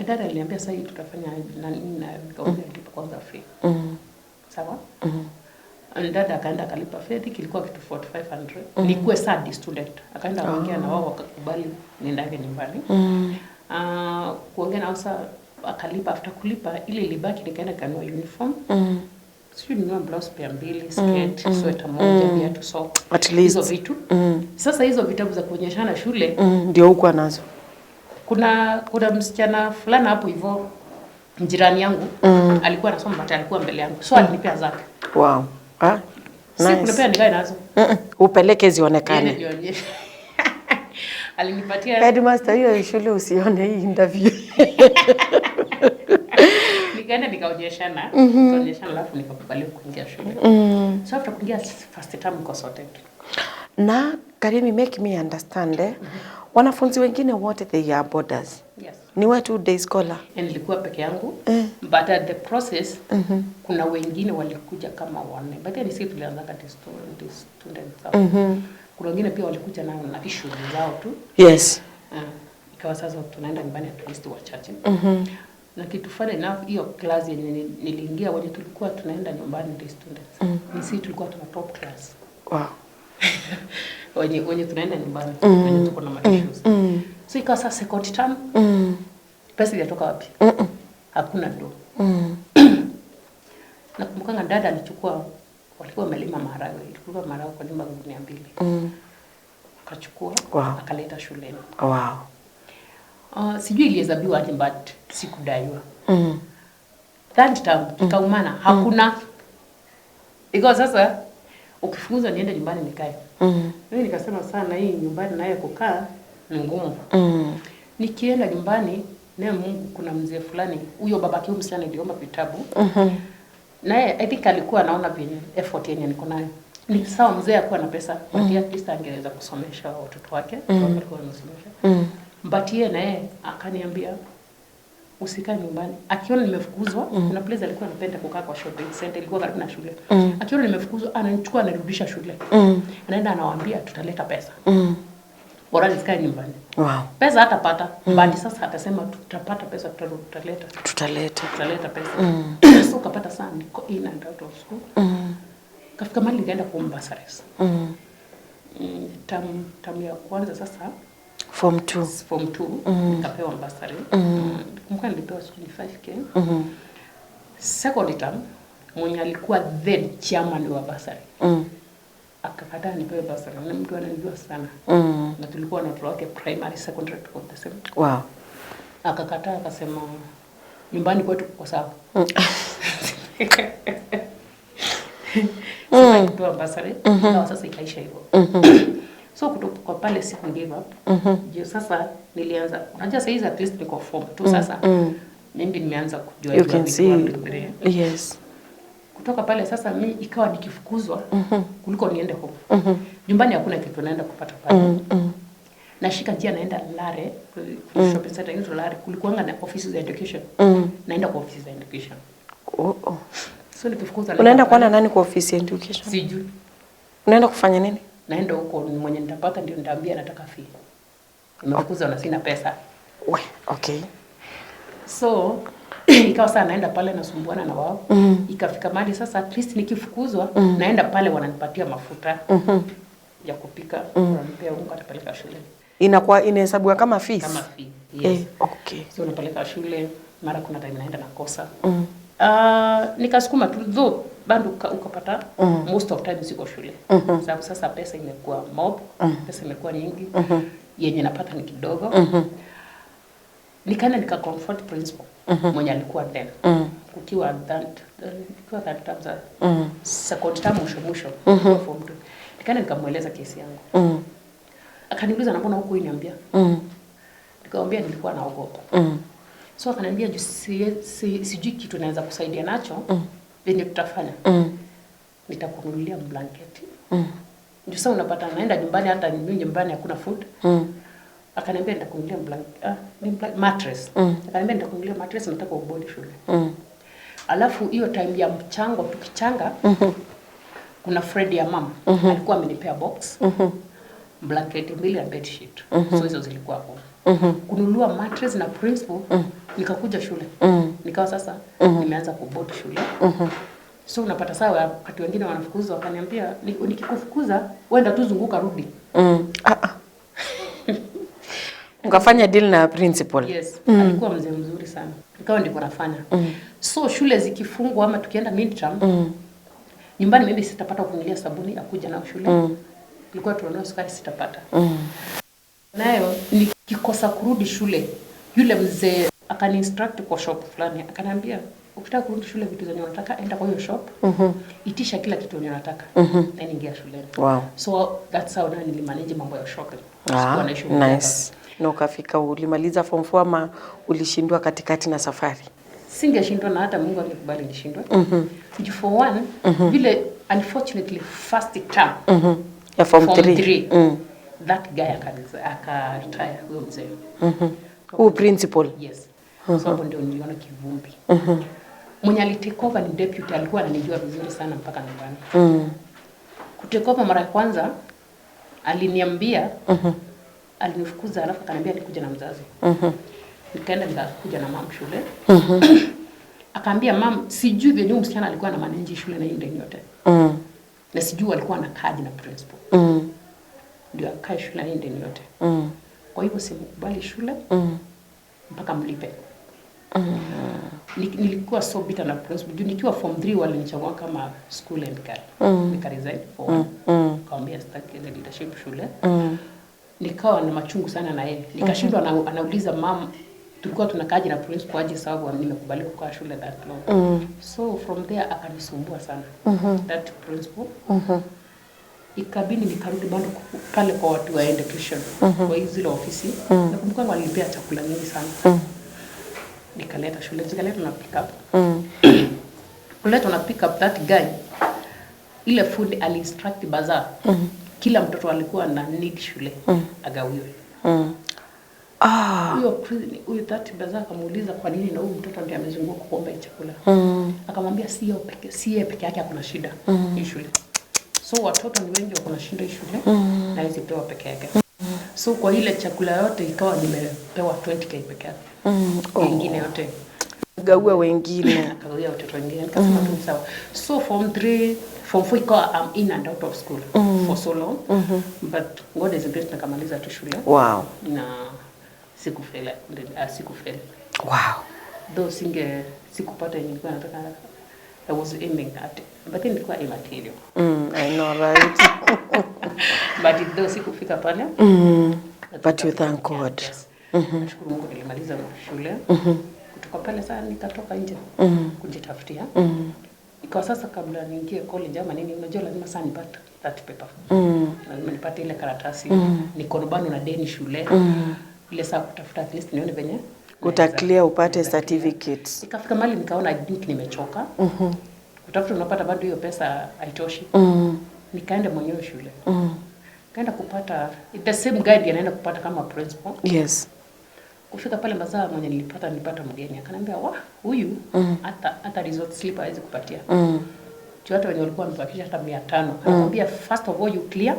Speaker 1: dada aliniambia, "Sasa hii tutafanya na nini?" Na nikamwambia, "Lipa kwanza fee." Sawa? And dada akaenda akalipa fee, I think ilikuwa kitu 4500. Nikuwe sad student. Akaenda akaongea na wao, wakakubali niendage nyumbani. Kuongea na wao sasa akalipa. After kulipa, ile ilibaki nikaenda kanunua uniform. Sijui ninunua blouse pair mbili, skirt, sweta moja, viatu, socks.
Speaker 2: At least.
Speaker 1: Hizo vitu. Sasa hizo vitabu za kuonyeshana shule,
Speaker 2: Ndio huko nazo.
Speaker 1: kuna msichana fulani hapo hivyo, jirani yangu, alikuwa anasoma but alikuwa mbele yangu, so alinipea zake.
Speaker 2: Ah,
Speaker 1: Si
Speaker 2: nice.
Speaker 1: kunipea nikae nazo.
Speaker 2: Upeleke
Speaker 1: Niende
Speaker 2: zionekane.
Speaker 1: nionyeshe. Alinipatia.
Speaker 2: Headmaster, hiyo shule usione hii interview.
Speaker 1: Nikaenda nikaonyeshana, alafu nikakubaliwa kuingia shule. So after kuingia first term niko sorted.
Speaker 2: Na Karimi, make me understand, eh? Wanafunzi wengine wote, they are boarders.
Speaker 1: Yes.
Speaker 2: Ni wewe tu day scholar.
Speaker 1: And nilikuwa peke yangu, but at the process kuna wengine walikuja kama wanne. But then sisi tulianzaga the students zao. Kuna wengine pia walikuja na issues zao tu. Ikawa sasa tunaenda nyumbani at least wachache. Na kitu funny enough, hiyo class yenye niliingia, wenye tulikuwa tunaenda nyumbani the students, ni sisi tulikuwa tuna top class. Wenye tunaenda nyumbani, wenye tuko na ma issues. So ikawa sasa second term, pesa ilitoka wapi? Hakuna do. Nakumbukanga dada alichukua, walikuwa wamelima maharagwe, ilikuwa maharagwe kwa nyumba gunia 2. Akachukua, akaleta shuleni. Sijui ilihesabiwa aje, but sikudaiwa. Third term ikaumana, hakuna. Ikawa sasa ukifukuzwa niende nyumbani nikae. Mimi nikasema sana hii nyumbani naye kukaa ni ngumu. Nikienda nyumbani naye Mungu, kuna mzee fulani, huyo babake huyu msichana niliomba vitabu. Naye I think alikuwa anaona venye effort yenye niko nayo. Ni sawa mzee hakuwa na pesa, but at least angeweza kusomesha watoto wake, watoto wake alikuwa anasomesha. But yeye naye akaniambia, "Usikae nyumbani." Akiona nimefukuzwa, kuna place alikuwa anapenda kukaa kwa shopping center, ilikuwa karibu na shule. Akiona nimefukuzwa, ananichukua anarudisha shule. Anaenda anawaambia, "Tutaleta pesa." Bora nisikae nyumbani. Pesa hatapata, but sasa atasema, "Tutapata pesa, tutaleta."
Speaker 2: Tutaleta.
Speaker 1: Tutaleta pesa. So ukapata sana niko in and out of school. Kafika mahali nikaenda kuomba bursaries. Term ya kwanza sasa,
Speaker 2: Form 2.
Speaker 1: Form 2, nikapewa bursary. Kumbuka nilipewa sijui ni 5K. Second term, mwenye alikuwa then chairman wa bursary akakataa nipewe bursary. Ni mtu ananijua sana. Na tulikuwa na watoto wake primary, secondary, tuko the same. Akakataa, akasema nyumbani kwetu kuko sawa. Sasa kupewa bursary, ikawa sasa ikaisha hivyo. So kutoka kwa pale siku give up. Juu sasa nilianza, unajua saa hizi at least niko form 2 sasa. Mimi nimeanza kujua
Speaker 2: You
Speaker 1: jua
Speaker 2: can
Speaker 1: vitu
Speaker 2: see.
Speaker 1: one, two, three. Kutoka pale sasa mi ikawa nikifukuzwa kuliko niende home. Nyumbani hakuna kitu naenda kupata pale. Nashika njia naenda Lare, kuna shopping center inaitwa Lare, kulikuwanga na offices za education. Naenda kwa offices za education.
Speaker 2: Oh.
Speaker 1: So nikifukuzwa
Speaker 2: Unaenda
Speaker 1: naenda
Speaker 2: kuona
Speaker 1: pale.
Speaker 2: nani kwa ofisi ya education?
Speaker 1: Sijui.
Speaker 2: Unaenda kufanya nini?
Speaker 1: Naenda huko, mwenye nitapata ndio nitaambia nataka fee. Nimefukuzwa na sina pesa.
Speaker 2: We, okay.
Speaker 1: So ikawa sasa naenda pale nasumbuana na wao. Ikafika mahali sasa at least nikifukuzwa, naenda pale wananipatia mafuta ya kupika, wananipea unga, napeleka shule.
Speaker 2: Inakuwa inahesabiwa kama fees?
Speaker 1: Kama fee. Yes.
Speaker 2: Eh, okay.
Speaker 1: So napeleka shule, mara kuna time naenda nakosa. Nikasukuma tu, though bado ukapata most of time siko shule. Sababu sasa pesa imekuwa mob, pesa imekuwa nyingi. Yenye napata ni kidogo. Nikaenda nika confront principal mwenye alikuwa then. Kukiwa that kukiwa that term za second term, mwisho mwisho, mm form two. Nikaenda nikamweleza kesi yangu. Akaniuliza, "Na mbona hukuniambia?" Nikamwambia nilikuwa naogopa. So akaniambia juu sijui kitu naweza kusaidia nacho, venye tutafanya. Nitakununulia blanketi. Juu sasa unapata naenda nyumbani, hata mimi nyumbani hakuna food. Akaniambia nitakununulia blanket, ah, ni mattress. Akaniambia nitakununulia mattress, nataka uboard shule. Alafu hiyo time ya mchango tukichanga, kuna friend ya mama alikuwa amenipea box, blanketi mbili na bed sheet. So hizo zilikuwa hapo. Kununua mattress na principal, nikakuja shule. Nikawa sasa nimeanza kuboard shule. So unapata sawa, wakati wengine wanafukuzwa, wakaniambia, "Nikikufukuza wenda tu zunguka, rudi."
Speaker 2: Ah, ah. Ukafanya deal na principal?
Speaker 1: Yes, alikuwa mzee mzuri sana. Ikawa ndivyo nafanya. So shule zikifungwa ama tukienda midterm, nyumbani maybe sitapata kununulia sabuni akuja nayo shule. Tulikuwa tunanunua sukari, sitapata. Nayo nikikosa kurudi shule, yule mzee akaniinstruct kwa shop fulani, akaniambia, "Ukitaka kurudi shule, vitu zenye unataka, enda kwa hiyo shop, itisha kila kitu yenye unataka, then ingia shuleni." So that's how now nilimanage mambo ya shopping.
Speaker 2: Ah,
Speaker 1: Sikuwa na issue.
Speaker 2: Nice. Na ukafika ulimaliza form 4 ama ulishindwa katikati na safari?
Speaker 1: Singeshindwa na hata Mungu angekubali nishindwe. For one, vile unfortunately first term
Speaker 2: Ya form
Speaker 1: form
Speaker 2: 3.
Speaker 1: 3, that guy aka retire, huyo mzee.
Speaker 2: Huu principal.
Speaker 1: Yes. So hapo ndio niliona kivumbi. Mwenye alitake over ni deputy, alikuwa ananijua vizuri sana mpaka nyumbani. Kutake over mara ya kwanza aliniambia, alinifukuza, alafu akaniambia nikuja na mzazi. Nikaenda nikakuja na mam shule. Akaambia mam, "Sijui venye huyu msichana alikuwa na manage shule na hii ndeni yote. Na sijui alikuwa na kadi na principal. Ndio akae shule na hii ndeni yote. Kwa hivyo simkubali shule mpaka mlipe." Nilikuwa so bitter na principal juu nikiwa form 3 walinichagua kama school head girl. Nika resign for one. Nikamwambia sitaki ile leadership shule. Nikawa na machungu sana na yeye. Nikashindwa anauliza mam tulikuwa tunakaaje na principal aje, sababu nimekubaliwa kukaa shule that long. So from there akanisumbua sana. That principal. Ikabidi nikarudi bado pale kwa watu wa education, kwa hizi zile ofisi. Nakumbuka walinipea chakula nyingi sana. Nikaleta shule, zikaletwa na pick up. Kuletwa na pick up, that guy, ile food aliinstruct bursar, kila mtoto alikuwa na need shule agawiwe.
Speaker 2: Ah.
Speaker 1: Huyo that bursar akamuuliza kwa nini na huyu mtoto ndiye amezunguka kuomba hii chakula. Akamwambia si yeye peke yake akona shida hii shule. So watoto ni wengi wako na shida hii shule na hawezi pewa peke yake. So kwa ile chakula yote ikawa nimepewa 20K peke yake. Ingine yote
Speaker 2: Gaua wengine.
Speaker 1: Akagawia watoto wengine. Nikasema tu ni sawa. So form 3, form 4 ikawa I'm in and out of school for so long, but God is great, nikamaliza tu shule na sikufeli, sikufeli. Though sikupata yenye nilikuwa nataka, I was aiming at, but then nilikuwa aim material.
Speaker 2: I know, right?
Speaker 1: But though sikufika pale,
Speaker 2: But you thank God.
Speaker 1: Yes. Nashukuru Mungu nilimaliza shule. Kutoka pale sasa nikatoka nje kujitafutia. Ikawa sasa kabla niingie college ama nini, unajua lazima sasa nipate that paper. Lazima nipate ile karatasi. Niko bado na deni shule. Ile saa kutafuta at least nione venye
Speaker 2: Uta clear upate
Speaker 1: naweza clear.
Speaker 2: certificates.
Speaker 1: Ikafika mahali nikaona, I think nimechoka. Kutafuta, unapata bado hiyo pesa haitoshi. Nikaenda mwenyewe shule. Kaenda kupata the same guy ndiye anaenda kupata kama principal. Kufika pale bursar mwenye nilipata mgeni, akaniambia, "Wa, huyu hata result slip hawezi kupatia." Juu hata wenye walikuwa wamebakisha hata 500. Anakwambia, "First of all you clear,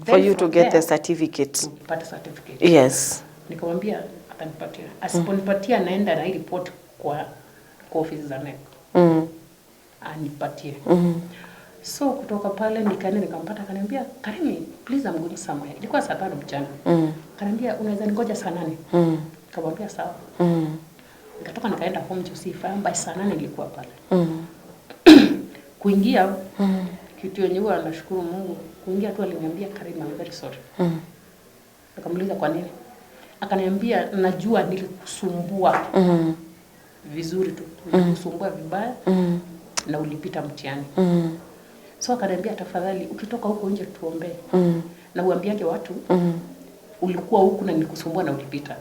Speaker 1: then
Speaker 2: For
Speaker 1: Then
Speaker 2: you to
Speaker 1: from
Speaker 2: get
Speaker 1: there,
Speaker 2: the certificate.
Speaker 1: nipate certificate. Nikamwambia atanipatia, asiponipatia naenda na hii report kwa ofisi za KNEC anipatie. So kutoka pale nikaenda nikampata, akaniambia, "Karimi, please, I'm going somewhere." Ilikuwa saa 5 mchana. Akaniambia, "Unaweza ningoja saa 8?" Nikamwambia sawa. Nikatoka nikaenda home juu sifahamu, by saa 8 nilikuwa pale. Kuingia, kitu yenye huwa nashukuru Mungu, kuingia tu aliniambia, "Karimi, I'm very sorry." Nikamuuliza kwa nini. Akaniambia, "Najua nilikusumbua vizuri tu, nilikusumbua vibaya na ulipita mtihani." So akaniambia, "Tafadhali ukitoka huko nje tuombee na uambiage watu ulikuwa huku na nilikusumbua na ulipita."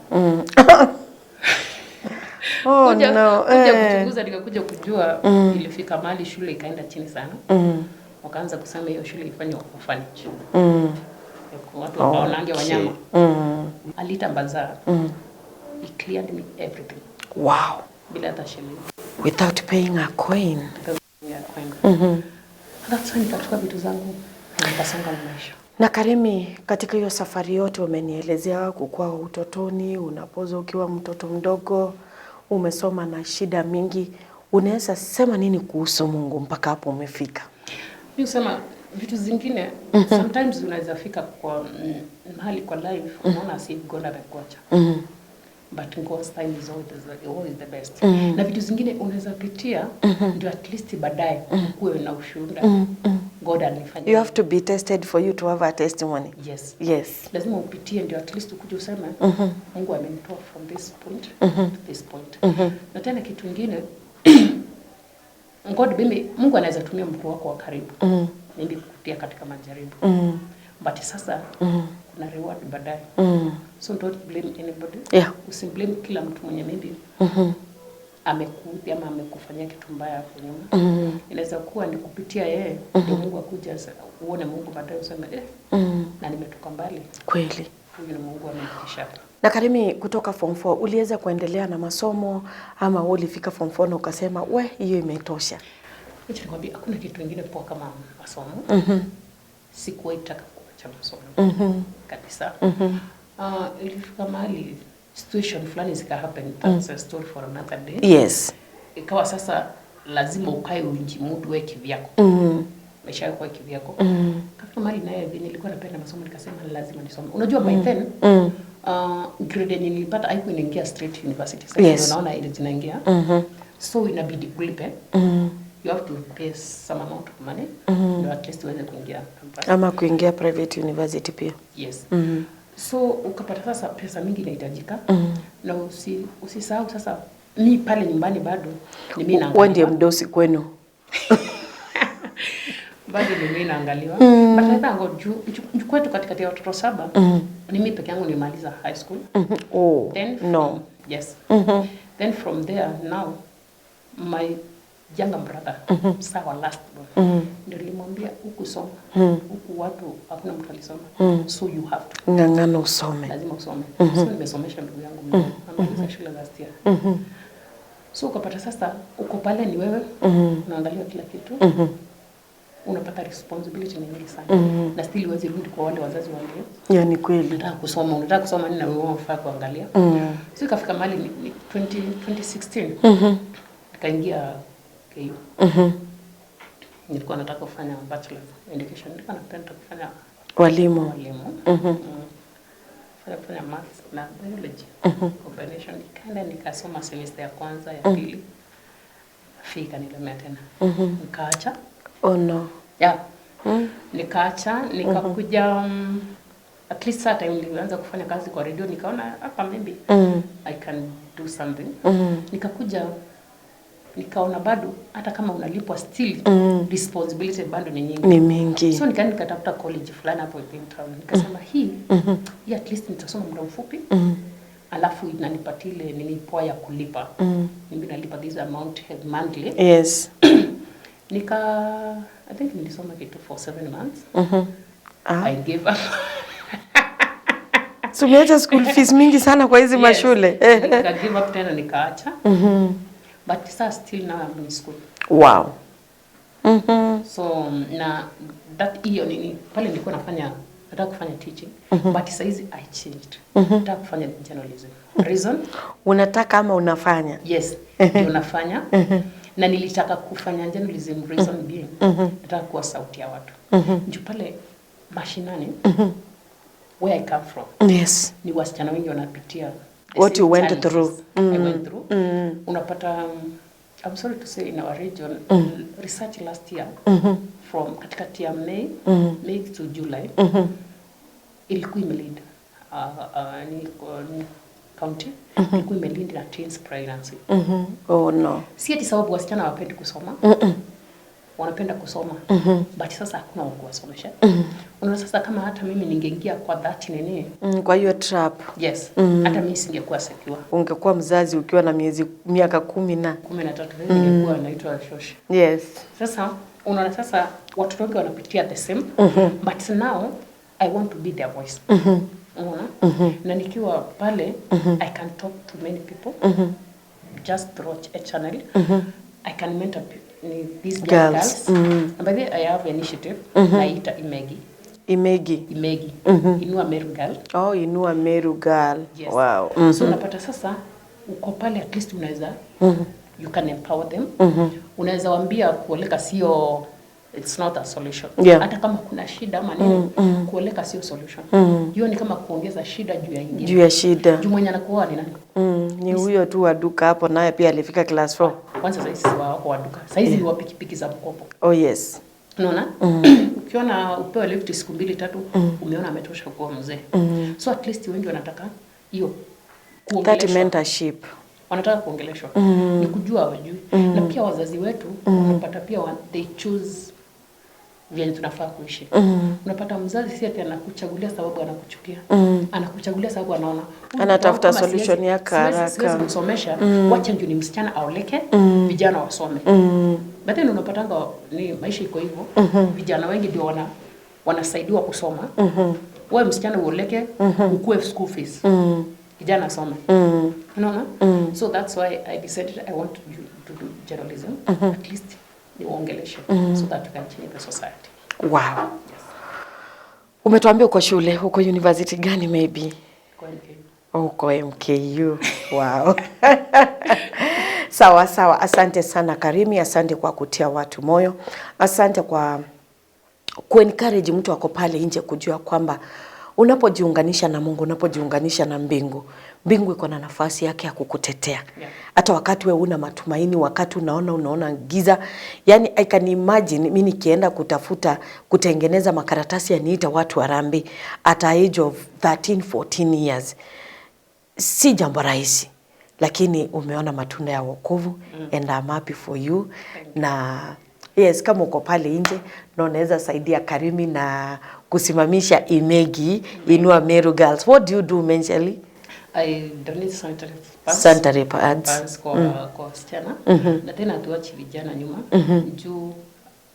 Speaker 2: Oh,
Speaker 1: Kuja,
Speaker 2: no.
Speaker 1: kuja kuchunguza nikakuja kujua ilifika mahali shule ikaenda chini sana. Wakaanza kusema hiyo shule ifanywe orphanage. Watu wakaonange wanyama. Aliita bazaar. He cleared me everything bila hata shilingi.
Speaker 2: Without paying a coin.
Speaker 1: Ya kwenda. That's why nikachukua vitu zangu na nikasonga na maisha.
Speaker 2: Na Karimi, katika hiyo safari yote umenielezea kukua utotoni, unapoza ukiwa mtoto mdogo, umesoma na shida mingi. Unaweza sema nini kuhusu Mungu mpaka hapo umefika?
Speaker 1: Mi husema vitu zingine, sometimes unaweza fika kwa mahali kwa life unaona si God amekuacha. But God's time is always the best. Na vitu zingine unaweza pitia ndio at least baadaye ukuwe na ushuhuda. God alifanya.
Speaker 2: You have to be tested for you to have a testimony.
Speaker 1: Yes.
Speaker 2: Yes.
Speaker 1: Lazima upitie ndio at least ukuje useme, "Mungu amenitoa from this point to this point." Na tena kitu ingine, God, mimi, Mungu anaweza tumia mtu wako wa karibu maybe kukutia katika majaribu, but sasa kuna reward baadaye. So don't blame anybody. Usiblame kila mtu mwenye maybe amekuudhi ama amekufanyia kitu mbaya hapo nyuma. Inaweza kuwa ni kupitia yeye ndio Mungu akuja uone Mungu baadaye useme, "Eh, na nimetoka mbali." Huyu ni Mungu amenifikisha hapa.
Speaker 2: Na Karimi, kutoka form 4 uliweza kuendelea na masomo ama wewe ulifika form 4 na ukasema, "We, hiyo imetosha"?
Speaker 1: Wacha nikwambie, hakuna kitu kingine poa kama masomo. Sikuwahi taka kuacha masomo kabisa. Ilifika mahali situation fulani zika happen. That's a story for another day. Ikawa sasa lazima ukae ujimudu wewe kivyako. Maisha yako ya kivyako. Kafika mahali naye vile nilikuwa napenda masomo nikasema lazima nisome. Unajua by then grade yenye nilipata haikuwa inaingia straight university. Sasa ndio naona ile zinaingia. So inabidi ulipe. You have to pay some amount of money ndio at least uweze kuingia campus.
Speaker 2: Ama kuingia private university pia.
Speaker 1: Yes. So ukapata sasa pesa mingi inahitajika. Na usisahau sasa mi pale nyumbani bado ni mimi
Speaker 2: Wewe ndiye
Speaker 1: naangaliwa.
Speaker 2: mdosi kwenu.
Speaker 1: Bado ni mimi naangaliwa. But I thank God juu kwetu katikati ya watoto 7 ni mimi peke yangu nimaliza high school.
Speaker 2: Oh,
Speaker 1: Then
Speaker 2: no.
Speaker 1: Yes. Then from there now my younger brother, sawa, last born, ndio nilimwambia huku soma, huku watu hakuna mtu alisoma, so you have to
Speaker 2: Ng'ang'ana usome.
Speaker 1: Lazima usome. So nimesomesha ndugu yangu mdogo, amemaliza shule last year. So ukapata sasa uko pale ni wewe unaangalia kila kitu, unapata responsibility ni nyingi sana na still huwezi rudi kwa wale wazazi waambie,
Speaker 2: Hiyo ni kweli.
Speaker 1: "Nataka kusoma." Unataka kusoma nini na wewe unafaa kuangalia? So ikafika mahali ni 20, 2016 nikaingia KU. Nilikuwa nataka kufanya bachelor education, nilikuwa napenda kufanya
Speaker 2: Walimu.
Speaker 1: walimu. Kufanya maths na biology combination. Nikaenda nikasoma semester ya kwanza, ya pili, fee ikanilemea tena, nikaacha.
Speaker 2: Oh no.
Speaker 1: Yeah. Nikaacha, nikakuja at least saa time nilianza kufanya kazi kwa radio, nikaona hapa maybe I can do something. Nikakuja nikaona bado hata kama unalipwa, still responsibility bado ni nyingi.
Speaker 2: Ni mingi.
Speaker 1: So nikaenda nikatafuta college fulani hapo within town, nikasema hii at least nitasoma muda mfupi, alafu inanipatia ile nini poa ya kulipa. Mimi nalipa this amount monthly. Nika I think nilisoma kitu for 7 months. I gave up.
Speaker 2: So umeacha school fees mingi sana kwa hizi
Speaker 1: Yes.
Speaker 2: mashule.
Speaker 1: Nika give up tena nikaacha. But sasa still now I'm in school. So na that hiyo nini pale nilikuwa nafanya Nataka kufanya teaching, but saizi I changed. Nataka kufanya journalism. Reason?
Speaker 2: Unataka ama unafanya?
Speaker 1: Yes, ndio nafanya. Na nilitaka kufanya journalism, reason being nataka kuwa sauti ya watu. Juu pale mashinani, where I come from, ni wasichana wengi wanapitia the
Speaker 2: What
Speaker 1: same
Speaker 2: you went
Speaker 1: challenges
Speaker 2: through.
Speaker 1: I went through. Unapata, I'm sorry to say, in our region, research last year from katikati ya May to July, ilikuwa imelead ni county ilikuwa imelead na teens pregnancy.
Speaker 2: Oh no.
Speaker 1: Si ati sababu wasichana hawapendi kusoma. Wanapenda kusoma, but sasa hakuna wa kuwasomesha. Unaona sasa kama hata mimi ningeingia kwa that nini,
Speaker 2: Kwa hiyo trap.
Speaker 1: Yes, hata mimi singekuwa secure.
Speaker 2: Ungekuwa mzazi ukiwa na miezi miaka 10 na
Speaker 1: 13, ningekuwa naitwa shosh. Sasa unaona sasa watoto wengi wanapitia the same, but now I want to be their voice. Unaona? Na nikiwa pale, I can talk to many people just through a channel. I can mentor these young
Speaker 2: Girls.
Speaker 1: girls. And by the way, I have initiative naita Imegi.
Speaker 2: Imegi.
Speaker 1: Imegi. Inua Meru Girl.
Speaker 2: Oh, Inua Meru Girl.
Speaker 1: Yes.
Speaker 2: Wow.
Speaker 1: So unapata sasa uko pale, at least unaweza, you can empower them. Unaweza waambia kuoleka sio, it's not a solution. Hata kama kuna shida ama nini, kuoleka sio solution. Hiyo ni kama kuongeza shida juu ya ingine.
Speaker 2: Juu ya shida.
Speaker 1: Juu mwenye anakuoa ni nani?
Speaker 2: Ni huyo tu wa duka hapo, naye pia alifika class 4.
Speaker 1: Kwanza saizi si wako wa duka. Saizi ni wa pikipiki za mkopo.
Speaker 2: Oh yes.
Speaker 1: Unaona? Ukiona upewe lift siku mbili tatu, umeona ametosha kuwa mzee. So at least wengi wanataka hiyo
Speaker 2: That
Speaker 1: kuongeleshwa.
Speaker 2: mentorship.
Speaker 1: Wanataka kuongeleshwa. Ni kujua hawajui. Na pia wazazi wetu unapata pia they choose vyenye tunafaa kuishi. Unapata mzazi si ati anakuchagulia sababu anakuchukia. Anakuchagulia sababu anaona huyu
Speaker 2: Anatafuta
Speaker 1: kama
Speaker 2: solution ya haraka.
Speaker 1: siwezi kumsomesha, wacha juu ni msichana aoleke, vijana wasome. But then unapatanga ni maisha iko hivyo. Vijana wengi ndio wanasaidiwa kusoma. Wewe msichana uoleke, ukue school fees. Kijana asome. Unaona? So that's why I decided I want to do journalism. At least niwaongeleshe so that we can change the society.
Speaker 2: Wow.
Speaker 1: Yes.
Speaker 2: Umetuambia uko shule, uko university gani maybe?
Speaker 1: Kwa MKU.
Speaker 2: Oh, uko MKU. Wow. Sawa sawa, asante sana Karimi, asante kwa kutia watu moyo. Asante kwa kuencourage mtu ako pale nje kujua kwamba unapojiunganisha na Mungu, unapojiunganisha na mbingu, mbingu iko na nafasi yake ya kukutetea. Hata wakati wewe una matumaini, wakati unaona giza, yani I can imagine mimi nikienda kutafuta kutengeneza makaratasi ya niita watu harambee at a age of 13 14 years. Si jambo rahisi, lakini umeona matunda ya wokovu. And I'm happy for you. Na yes, kama uko pale nje na unaweza saidia Karimi na kusimamisha Imegi, Inua Meru Girls. What do you do mentally?
Speaker 1: I donate sanitary pads.
Speaker 2: Sanitary pads.
Speaker 1: Pads kwa wasichana. Na tena hatuachi vijana nyuma. Juu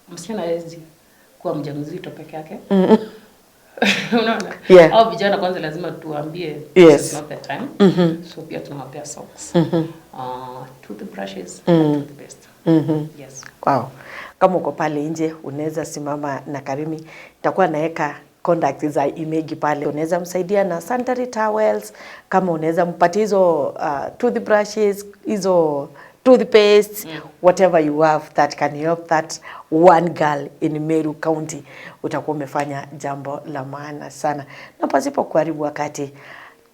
Speaker 1: msichana hawezi kuwa mjamzito peke yake. Unaona?
Speaker 2: Yeah.
Speaker 1: Au vijana kwanza lazima tuambie this is not the time. So pia tunawapea socks. Toothbrushes and toothpaste. Yes.
Speaker 2: Wow. Kama uko pale nje unaweza simama na Karimi, nitakuwa naeka contact za Imegi pale. Unaweza msaidia na sanitary towels, kama unaweza mpatie hizo toothbrushes, hizo toothpaste, whatever you have that can help that one girl in Meru County, utakuwa umefanya jambo la maana sana. Na pasipo kuharibu wakati,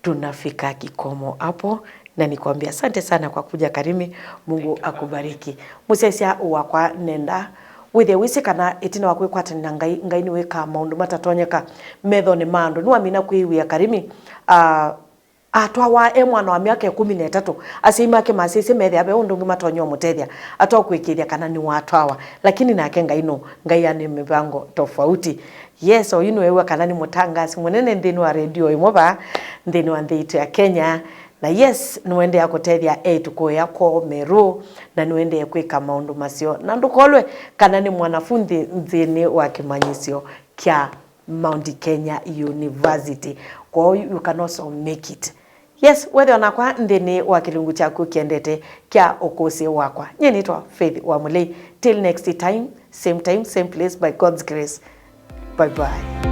Speaker 2: tunafika kikomo hapo, na nikwambia asante sana kwa kuja Karimi. Mungu akubariki. Musesia wakwa nenda withe wisi kana itina wa kwikwatanira ngai, ngai ni wika maundu matatonyeka metho ni mandu ni wamina kwiwia Karimi atwawa e mwana wa miaka 13 aciai make macici methe abe undu ungi matonya umutethia atwa kwikithia kana ni watwawa, lakini nake ngai no ngai ani mibango tofauti. Yes, o ino ewa kana ni mutangasi munene nthini wa radio imwe ba nthini wa nthi itu ya Kenya, na yes niwende ya kutethia eitu kuya ko Meru, na niwende kwika maundu macio na ndukolwe kana ni mwanafunzi nthini wa kimanyisio kya Mount Kenya University. Kwa hiyo you can also make it. Yes, wethe onakwa nthini wa kilungu chaku kiendete kya ukusi wakwa. Nye nitwa Faith wa Mulei. Till next time, same time, same place, by God's grace. Bye bye.